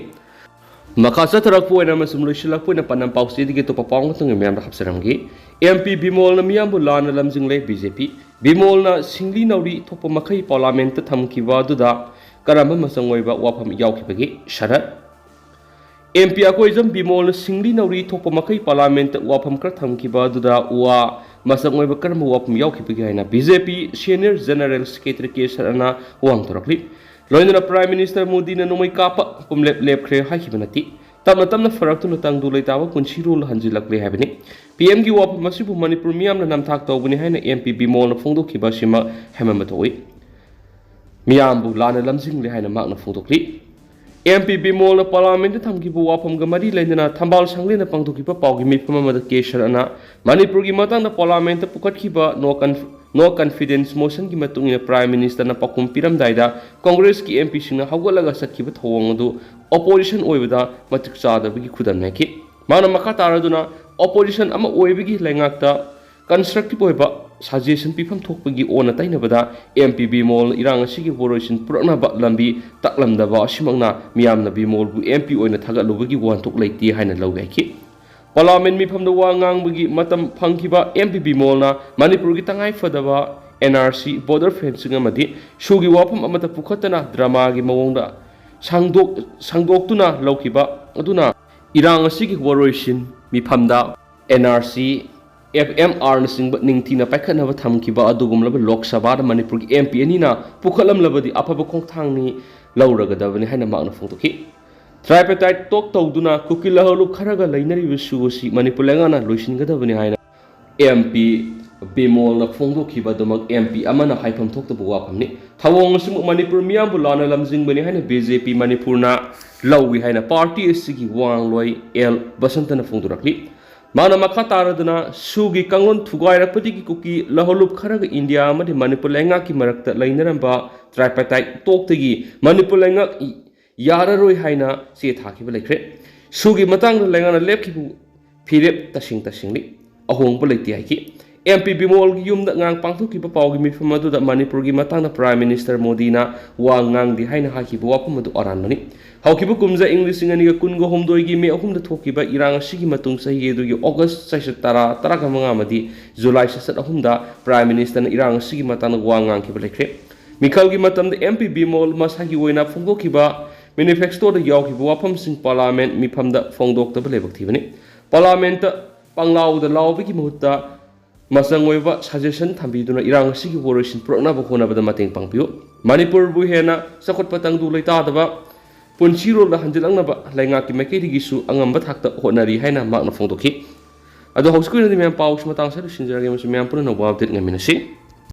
ꯃꯈꯥ ꯆꯠꯊꯔꯛꯄ ꯑꯣꯏꯅ ꯑꯃꯁꯨꯡ ꯂꯣꯏꯁꯤꯜꯂꯛꯄ ꯑꯣꯏꯅ ꯄꯥꯟꯗꯝ ꯄꯥꯎꯆꯦꯗꯒꯤ ꯑꯇꯣꯞꯄ ꯄꯥꯎ ꯑꯃꯇꯪꯒ ꯃꯌꯥꯝꯗ ꯍꯥꯞꯆꯔꯝꯒꯦ꯫ ꯑꯦꯝ ꯄꯤ ꯕꯤꯃꯣꯜꯅ ꯃꯤꯌꯥꯝꯕꯨ ꯂꯥꯟꯅ ꯂꯝꯖꯤꯡꯂꯦ ꯕꯤ ꯖꯦ ꯄꯤ꯫ ꯕꯤꯃꯣꯜꯅ ꯁꯤꯡꯂꯤ ꯅꯥꯎꯔꯤ ꯊꯣꯛꯄ ꯃꯈꯩ ꯄꯥꯔꯂꯥꯃꯦꯟꯠꯇ ꯊꯝꯈꯤꯕ ꯑꯗꯨꯗ ꯀꯔꯝꯕ ꯃꯆꯪ ꯑꯣꯏꯕ ꯋꯥꯐꯝ ꯌꯥꯎꯈꯤꯕꯒꯦ? ꯁꯔꯠ꯫ ꯑꯦꯝ ꯄꯤ ꯑꯀꯣꯏꯖꯝ ꯕꯤꯃꯣꯜꯅ ꯁꯤꯡꯂꯤ ꯅꯥꯎꯔꯤ ꯊꯣꯛꯄ ꯃꯈꯩ ꯄꯥꯔꯂꯥꯃꯦꯟꯠꯇ ꯋꯥꯐꯝ ꯈꯔ ꯊꯝꯈꯤꯕ ꯑꯗꯨꯗ ꯋꯥ ꯃꯆꯪ ꯑꯣꯏꯕ ꯀꯔꯝꯕ ꯋꯥꯐꯝ ꯌꯥꯎꯈꯤꯕꯒꯦ ꯍꯥꯏꯅ ꯕꯤ ꯖꯦ ꯄꯤ ꯁꯦꯅꯤꯌꯔ ꯖꯦꯅꯔꯦꯜ ꯁꯦꯀ꯭ꯔꯦꯇꯔꯤ ꯀꯦ ꯁꯔꯠꯅ ꯋꯥꯍꯪ ꯇꯧꯔꯛꯂꯤ꯫ ꯂꯣꯏꯅꯅ ꯄ꯭ꯔꯥꯏꯝ ꯃꯤꯅꯤꯁꯇꯔ ꯃꯣꯗꯤꯅ ꯅꯣꯡꯃꯩ ꯀꯥꯞꯄ ꯄꯨꯝꯂꯦꯞ ꯂꯦꯞꯈ꯭ꯔꯦ ꯍꯥꯏꯈꯤꯕ ꯅꯠꯇꯦ꯫ ꯇꯞꯅ ꯇꯞꯅ ꯐꯔꯛꯇꯨꯅ ꯇꯪꯗꯨ ꯂꯩꯇꯥꯕ ꯄꯨꯟꯁꯤꯔꯣꯜ ꯍꯟꯖꯤꯜꯂꯛꯂꯦ ꯍꯥꯏꯕꯅꯤ꯫ ꯄꯤ ꯑꯦꯝꯒꯤ ꯋꯥꯐꯝ ꯑꯁꯤꯕꯨ ꯃꯅꯤꯄꯨꯔ ꯃꯤꯌꯥꯝꯅ ꯅꯝꯊꯥꯛ ꯇꯧꯕꯅꯤ ꯍꯥꯏꯅ ꯑꯦꯝ ꯄꯤ ꯕꯤꯃꯣꯜꯅ ꯐꯣꯡꯗꯣꯛꯈꯤꯕ ꯑꯁꯤꯃꯛ ꯍꯦꯃꯟꯕ ꯊꯣꯛꯏ꯫ ꯃꯤꯌꯥꯝꯕꯨ ꯂꯥꯟꯅ ꯂꯝꯖꯤꯡꯂꯦ ꯍꯥꯏꯅ ꯃꯍꯥꯛꯅ ꯐꯣꯡꯗꯣꯛꯂꯤ꯫ ꯑꯦꯝ ꯄꯤ ꯕꯤꯃꯣꯜꯅ ꯄꯥꯔꯂꯥꯃꯦꯟꯠꯇ ꯊꯝꯈꯤꯕ ꯋꯥꯐꯝꯒ ꯃꯔꯤ ꯂꯩꯅꯅ ꯊꯝꯕꯥꯜ ꯁꯪꯂꯦꯟꯗ ꯄꯥꯡꯊꯣꯛꯈꯤꯕ ꯄꯥꯎꯒꯤ ꯃꯤꯐꯝ ꯑꯃꯗ ꯀꯦ ꯁꯔꯠꯅ ꯃꯅꯤꯄꯨꯔꯒꯤ ꯃꯇꯥꯡꯗ ꯄꯥꯔꯂꯥꯃꯦꯟꯠꯇ ꯄꯨꯈꯠꯈꯤꯕ no conf-, no confidence motionꯒꯤ ꯃꯇꯨꯡ ꯏꯟꯅ ꯄ꯭ꯔꯥꯏꯝ ꯃꯤꯅꯤꯁꯇꯔꯅ ꯄꯥꯎꯈꯨꯝ ꯄꯤꯔꯝꯗꯥꯏꯗ ꯀꯣꯡꯒ꯭ꯔꯦꯁꯀꯤ ꯑꯦꯝ ꯄꯤꯁꯤꯡꯅ ꯍꯧꯒꯠꯂꯒ ꯆꯠꯈꯤꯕ ꯊꯧꯑꯣꯡ ꯑꯗꯨ ꯑꯣꯄꯣꯖꯤꯁꯟ ꯑꯣꯏꯕꯗ ꯃꯇꯤꯛ ꯆꯥꯗꯕꯒꯤ ꯈꯨꯗꯝ ꯅꯩꯈꯤ꯫ ꯃꯥꯅ ꯃꯈꯥ ꯇꯥꯔꯗꯨꯅ ꯑꯣꯄꯣꯖꯤꯁꯟ ꯑꯃ ꯑꯣꯏꯕꯒꯤ ꯂꯩꯉꯥꯛꯇ ꯀꯟꯁꯇ꯭ꯔꯛꯇꯤꯚ ꯑꯣꯏꯕ ꯁꯖꯦꯁꯟ ꯄꯤꯐꯝ ꯊꯣꯛꯄꯒꯤ ꯑꯣꯟꯅ ꯇꯩꯅꯕꯗ ꯑꯦꯝ ꯄꯤ ꯕꯤꯃꯣꯜꯅ ꯏꯔꯥꯡ ꯑꯁꯤꯒꯤ ꯋꯥꯔꯣꯏꯁꯤꯟ ꯄꯨꯔꯛꯅꯕ ꯂꯝꯕꯤ ꯇꯥꯛꯂꯝꯗꯕ ꯑꯁꯤꯃꯛꯅ ꯃꯤꯌꯥꯝꯅ ꯕꯤꯃꯣꯜꯕꯨ ꯑꯦꯝ ꯄꯤ ꯑꯣꯏꯅ ꯊꯥꯒꯠꯂꯨꯕꯒꯤ ꯋꯥꯍꯟꯊꯣꯛ ꯂꯩꯇꯦ ꯍꯥꯏꯅ ꯂꯧ ꯌꯥꯏꯈꯤ꯫ ꯄꯥꯔꯂꯥꯃꯦꯟꯠ ꯃꯤꯐꯝꯗ ꯋꯥ ꯉꯥꯡꯕꯒꯤ ꯃꯇꯝ ꯐꯪꯈꯤꯕ ꯑꯦꯝ ꯄꯤ ꯕꯤꯃꯣꯜꯅ ꯃꯅꯤꯄꯨꯔꯒꯤ ꯇꯉꯥꯏ ꯐꯗꯕ N R C, border fencing ꯑꯃꯗꯤ ꯁꯨꯒꯤ ꯋꯥꯐꯝ ꯑꯃꯠꯇ ꯄꯨꯈꯠꯇꯅ ꯗ꯭ꯔꯃꯥꯒꯤ ꯃꯑꯣꯡꯗ ꯁꯥꯡꯗꯣꯛ-, ꯁꯥꯡꯗꯣꯛꯇꯨꯅ ꯂꯧꯈꯤꯕ ꯑꯗꯨꯅ ꯏꯔꯥꯡ ꯑꯁꯤꯒꯤ ꯋꯥꯔꯣꯏꯁꯤꯟ ꯃꯤꯐꯝꯗ N R C, F M ꯑꯥꯔꯅꯆꯤꯡꯕ ꯅꯤꯡꯊꯤꯅ ꯄꯥꯏꯈꯠꯅꯕ ꯊꯝꯈꯤꯕ ꯑꯗꯨꯒꯨꯝꯂꯕ ꯂꯣꯛ ꯁꯚꯥꯗ ꯃꯅꯤꯄꯨꯔꯒꯤ ꯑꯦꯝ ꯄꯤ ꯑꯅꯤꯅ ꯄꯨꯈꯠꯂꯝꯂꯕꯗꯤ ꯑꯐꯕ ꯈꯣꯡꯊꯥꯡꯅꯤ ꯂꯧꯔꯒꯗꯕꯅꯤ ꯍꯥꯏꯅ ꯃꯍꯥꯛꯅ ꯐꯣꯡꯗꯣꯛꯈꯤ꯫ ꯇ꯭ꯔꯥꯏꯄꯦꯇꯥꯏꯠ ꯇꯣꯛ ꯇꯧꯗꯨꯅ ꯀꯨꯀꯤ ꯂꯍꯂꯨꯞ ꯈꯔꯒ ꯂꯩꯅꯔꯤꯕ ꯁꯨ ꯑꯁꯤ ꯃꯅꯤꯄꯨꯔ ꯂꯩꯉꯥꯛꯅ ꯂꯣꯏꯁꯤꯟꯒꯗꯕꯅꯤ ꯍꯥꯏꯅ ꯑꯦꯝ ꯄꯤ ꯕꯤꯃꯣꯜꯅ ꯐꯣꯡꯗꯣꯛꯈꯤꯕ ꯑꯗꯨꯃꯛ ꯑꯦꯝ ꯄꯤ ꯑꯃꯅ ꯍꯥꯏꯐꯝ ꯊꯣꯛꯇꯕ ꯋꯥꯐꯝꯅꯤ꯫ ꯊꯧꯑꯣꯡ ꯑꯁꯤꯃꯛ ꯃꯅꯤꯄꯨꯔ ꯃꯤꯌꯥꯝꯕꯨ ꯂꯥꯟꯅ ꯂꯝꯖꯤꯡꯕꯅꯤ ꯍꯥꯏꯅ ꯕꯤ ꯖꯦ ꯄꯤ ꯃꯅꯤꯄꯨꯔꯅ ꯂꯧꯏ ꯍꯥꯏꯅ ꯄꯥꯔꯇꯤ ꯑꯁꯤꯒꯤ ꯋꯥ ꯉꯥꯡꯂꯣꯏ ꯑꯦꯜ ꯕꯁꯟꯇꯅ ꯐꯣꯡꯗꯣꯔꯛꯂꯤ꯫ ꯃꯥꯅ ꯃꯈꯥ ꯇꯥꯔꯗꯨꯅ ꯁꯨꯒꯤ ꯀꯥꯡꯂꯣꯟ ꯊꯨꯒꯥꯏꯔꯛꯄꯗꯒꯤ ꯀꯨꯀꯤ ꯂꯍꯂꯨꯞ ꯈꯔꯒ ꯏꯟꯗꯤꯌꯥ ꯑꯃꯗꯤ ꯃꯅꯤꯄꯨꯔ ꯂꯩꯉꯥꯛꯀꯤ ꯃꯔꯛꯇ ꯂꯩꯅꯔꯝꯕ ꯇ꯭ꯔꯥꯏꯄꯥꯇꯥꯏꯠ ꯇꯣꯛꯇꯒꯤ ꯃꯅꯤꯄꯨꯔ ꯂꯩꯉꯥꯛ ꯌꯥꯔꯔꯣꯏ ꯍꯥꯏꯅ ꯆꯦ ꯊꯥꯈꯤꯕ ꯂꯩꯈ꯭ꯔꯦ꯫ ꯁꯨꯒꯤ ꯃꯇꯥꯡꯗ ꯂꯩꯉꯥꯛꯅ ꯂꯦꯞꯈꯤꯕ ꯐꯤꯔꯦꯞ ꯇꯁꯦꯡ ꯇꯁꯦꯡꯅꯤ꯫ ꯑꯍꯣꯡꯕ ꯂꯩꯇꯦ ꯍꯥꯏꯈꯤ꯫ ꯑꯦꯝ ꯄꯤ ꯕꯤꯃꯣꯜꯒꯤ ꯌꯨꯝꯗ ꯉꯔꯥꯡ ꯄꯥꯡꯊꯣꯛꯈꯤꯕ ꯄꯥꯎꯒꯤ ꯃꯤꯐꯝ ꯑꯗꯨꯗ ꯃꯅꯤꯄꯨꯔꯒꯤ ꯃꯇꯥꯡꯗ Prime Minister ꯃꯣꯗꯤꯅ ꯋꯥ ꯉꯥꯡꯗꯦ ꯍꯥꯏꯅ ꯍꯥꯏꯈꯤꯕ ꯋꯥꯐꯝ ꯑꯗꯨ ꯑꯔꯥꯟꯕꯅꯤ꯫ ꯍꯧꯈꯤꯕ ꯀꯨꯝꯖꯥ ꯏꯪ ꯂꯤꯁꯤꯡ ꯑꯅꯤꯒ ꯀꯨꯟꯒ ꯍꯨꯝꯗꯣꯏꯒꯤ ꯃꯦ ꯑꯍꯨꯝꯗ ꯊꯣꯛꯈꯤꯕ ꯏꯔꯥꯡ ꯑꯁꯤꯒꯤ ꯃꯇꯨꯡ ꯆꯍꯤ ꯑꯗꯨꯒꯤ ꯑꯣꯒꯁ ꯆꯩꯆꯠ ꯇꯔꯥ, ꯇꯔꯥꯒ ꯃꯉꯥ ꯑꯃꯗꯤ ꯖꯨꯂꯥꯏ ꯆꯩꯆꯠ ꯑꯍꯨꯝꯗ Prime Ministerꯅ ꯏꯔꯥꯡ ꯑꯁꯤꯒꯤ ꯃꯇꯥꯡꯗ ꯋꯥ ꯉꯥꯡꯈꯤꯕ ꯂꯩꯈ꯭ꯔꯦ꯫ ꯃꯤꯈꯜꯒꯤ ꯃꯇꯝꯗ ꯑꯦꯝ ꯄꯤ ꯕꯤꯃꯣꯜ ꯃꯁꯥꯒꯤ ꯑꯣꯏꯅ ꯐꯣꯡꯗꯣꯛꯈꯤꯕ manifestoꯗ ꯌꯥꯎꯈꯤꯕ ꯋꯥꯐꯝꯁꯤꯡ Parliament ꯃꯤꯐꯝꯗ ꯐꯣꯡꯗꯣꯛꯇꯕ ꯂꯥꯏꯕꯛ ꯊꯤꯕꯅꯤ꯫ Parliamentꯇ ꯄꯪꯂꯥꯎꯗ ꯂꯥꯎꯕꯒꯤ ꯃꯍꯨꯠꯇ ꯃꯆꯪ ꯑꯣꯏꯕ suggestion ꯊꯝꯕꯤꯗꯨꯅ ꯏꯔꯥꯡ ꯑꯁꯤꯒꯤ ꯋꯥꯔꯣꯏꯁꯤꯟ ꯄꯨꯔꯛꯅꯕ ꯍꯣꯠꯅꯕꯗ ꯃꯇꯦꯡ ꯄꯥꯡꯕꯤꯌꯨ꯫ ꯃꯅꯤꯄꯨꯔꯕꯨ ꯍꯦꯟꯅ ꯆꯥꯎꯈꯠꯄ ꯇꯪꯗꯨ ꯂꯩꯇꯥꯗꯕ ꯄꯨꯟꯁꯤꯔꯣꯜꯗ ꯍꯟꯖꯤꯜꯂꯛꯅꯕ ꯂꯩꯉꯥꯛꯀꯤ ꯃꯥꯏꯀꯩꯗꯒꯤꯁꯨ ꯑꯉꯝꯕ ꯊꯥꯛꯇ ꯍꯣꯠꯅꯔꯤ ꯍꯥꯏꯅ ꯃꯍꯥꯛꯅ ꯐꯣꯡꯗꯣꯛꯈꯤ꯫ ꯑꯗꯣ ꯍꯧꯖꯤꯛꯀꯤ ꯑꯣꯏꯅꯗꯤ ꯃꯌꯥꯝ ꯄꯥꯎꯁꯤ ꯃꯇꯥꯡ ꯑꯁꯤꯗ ꯂꯣꯏꯁꯤꯟꯖꯔꯒꯦ ꯑꯃꯁꯨꯡ ꯃꯌꯥꯝ ꯄꯨꯟꯅ ꯅꯣꯡꯃ update ꯉꯥꯏꯃꯤꯟꯅꯁꯤ꯫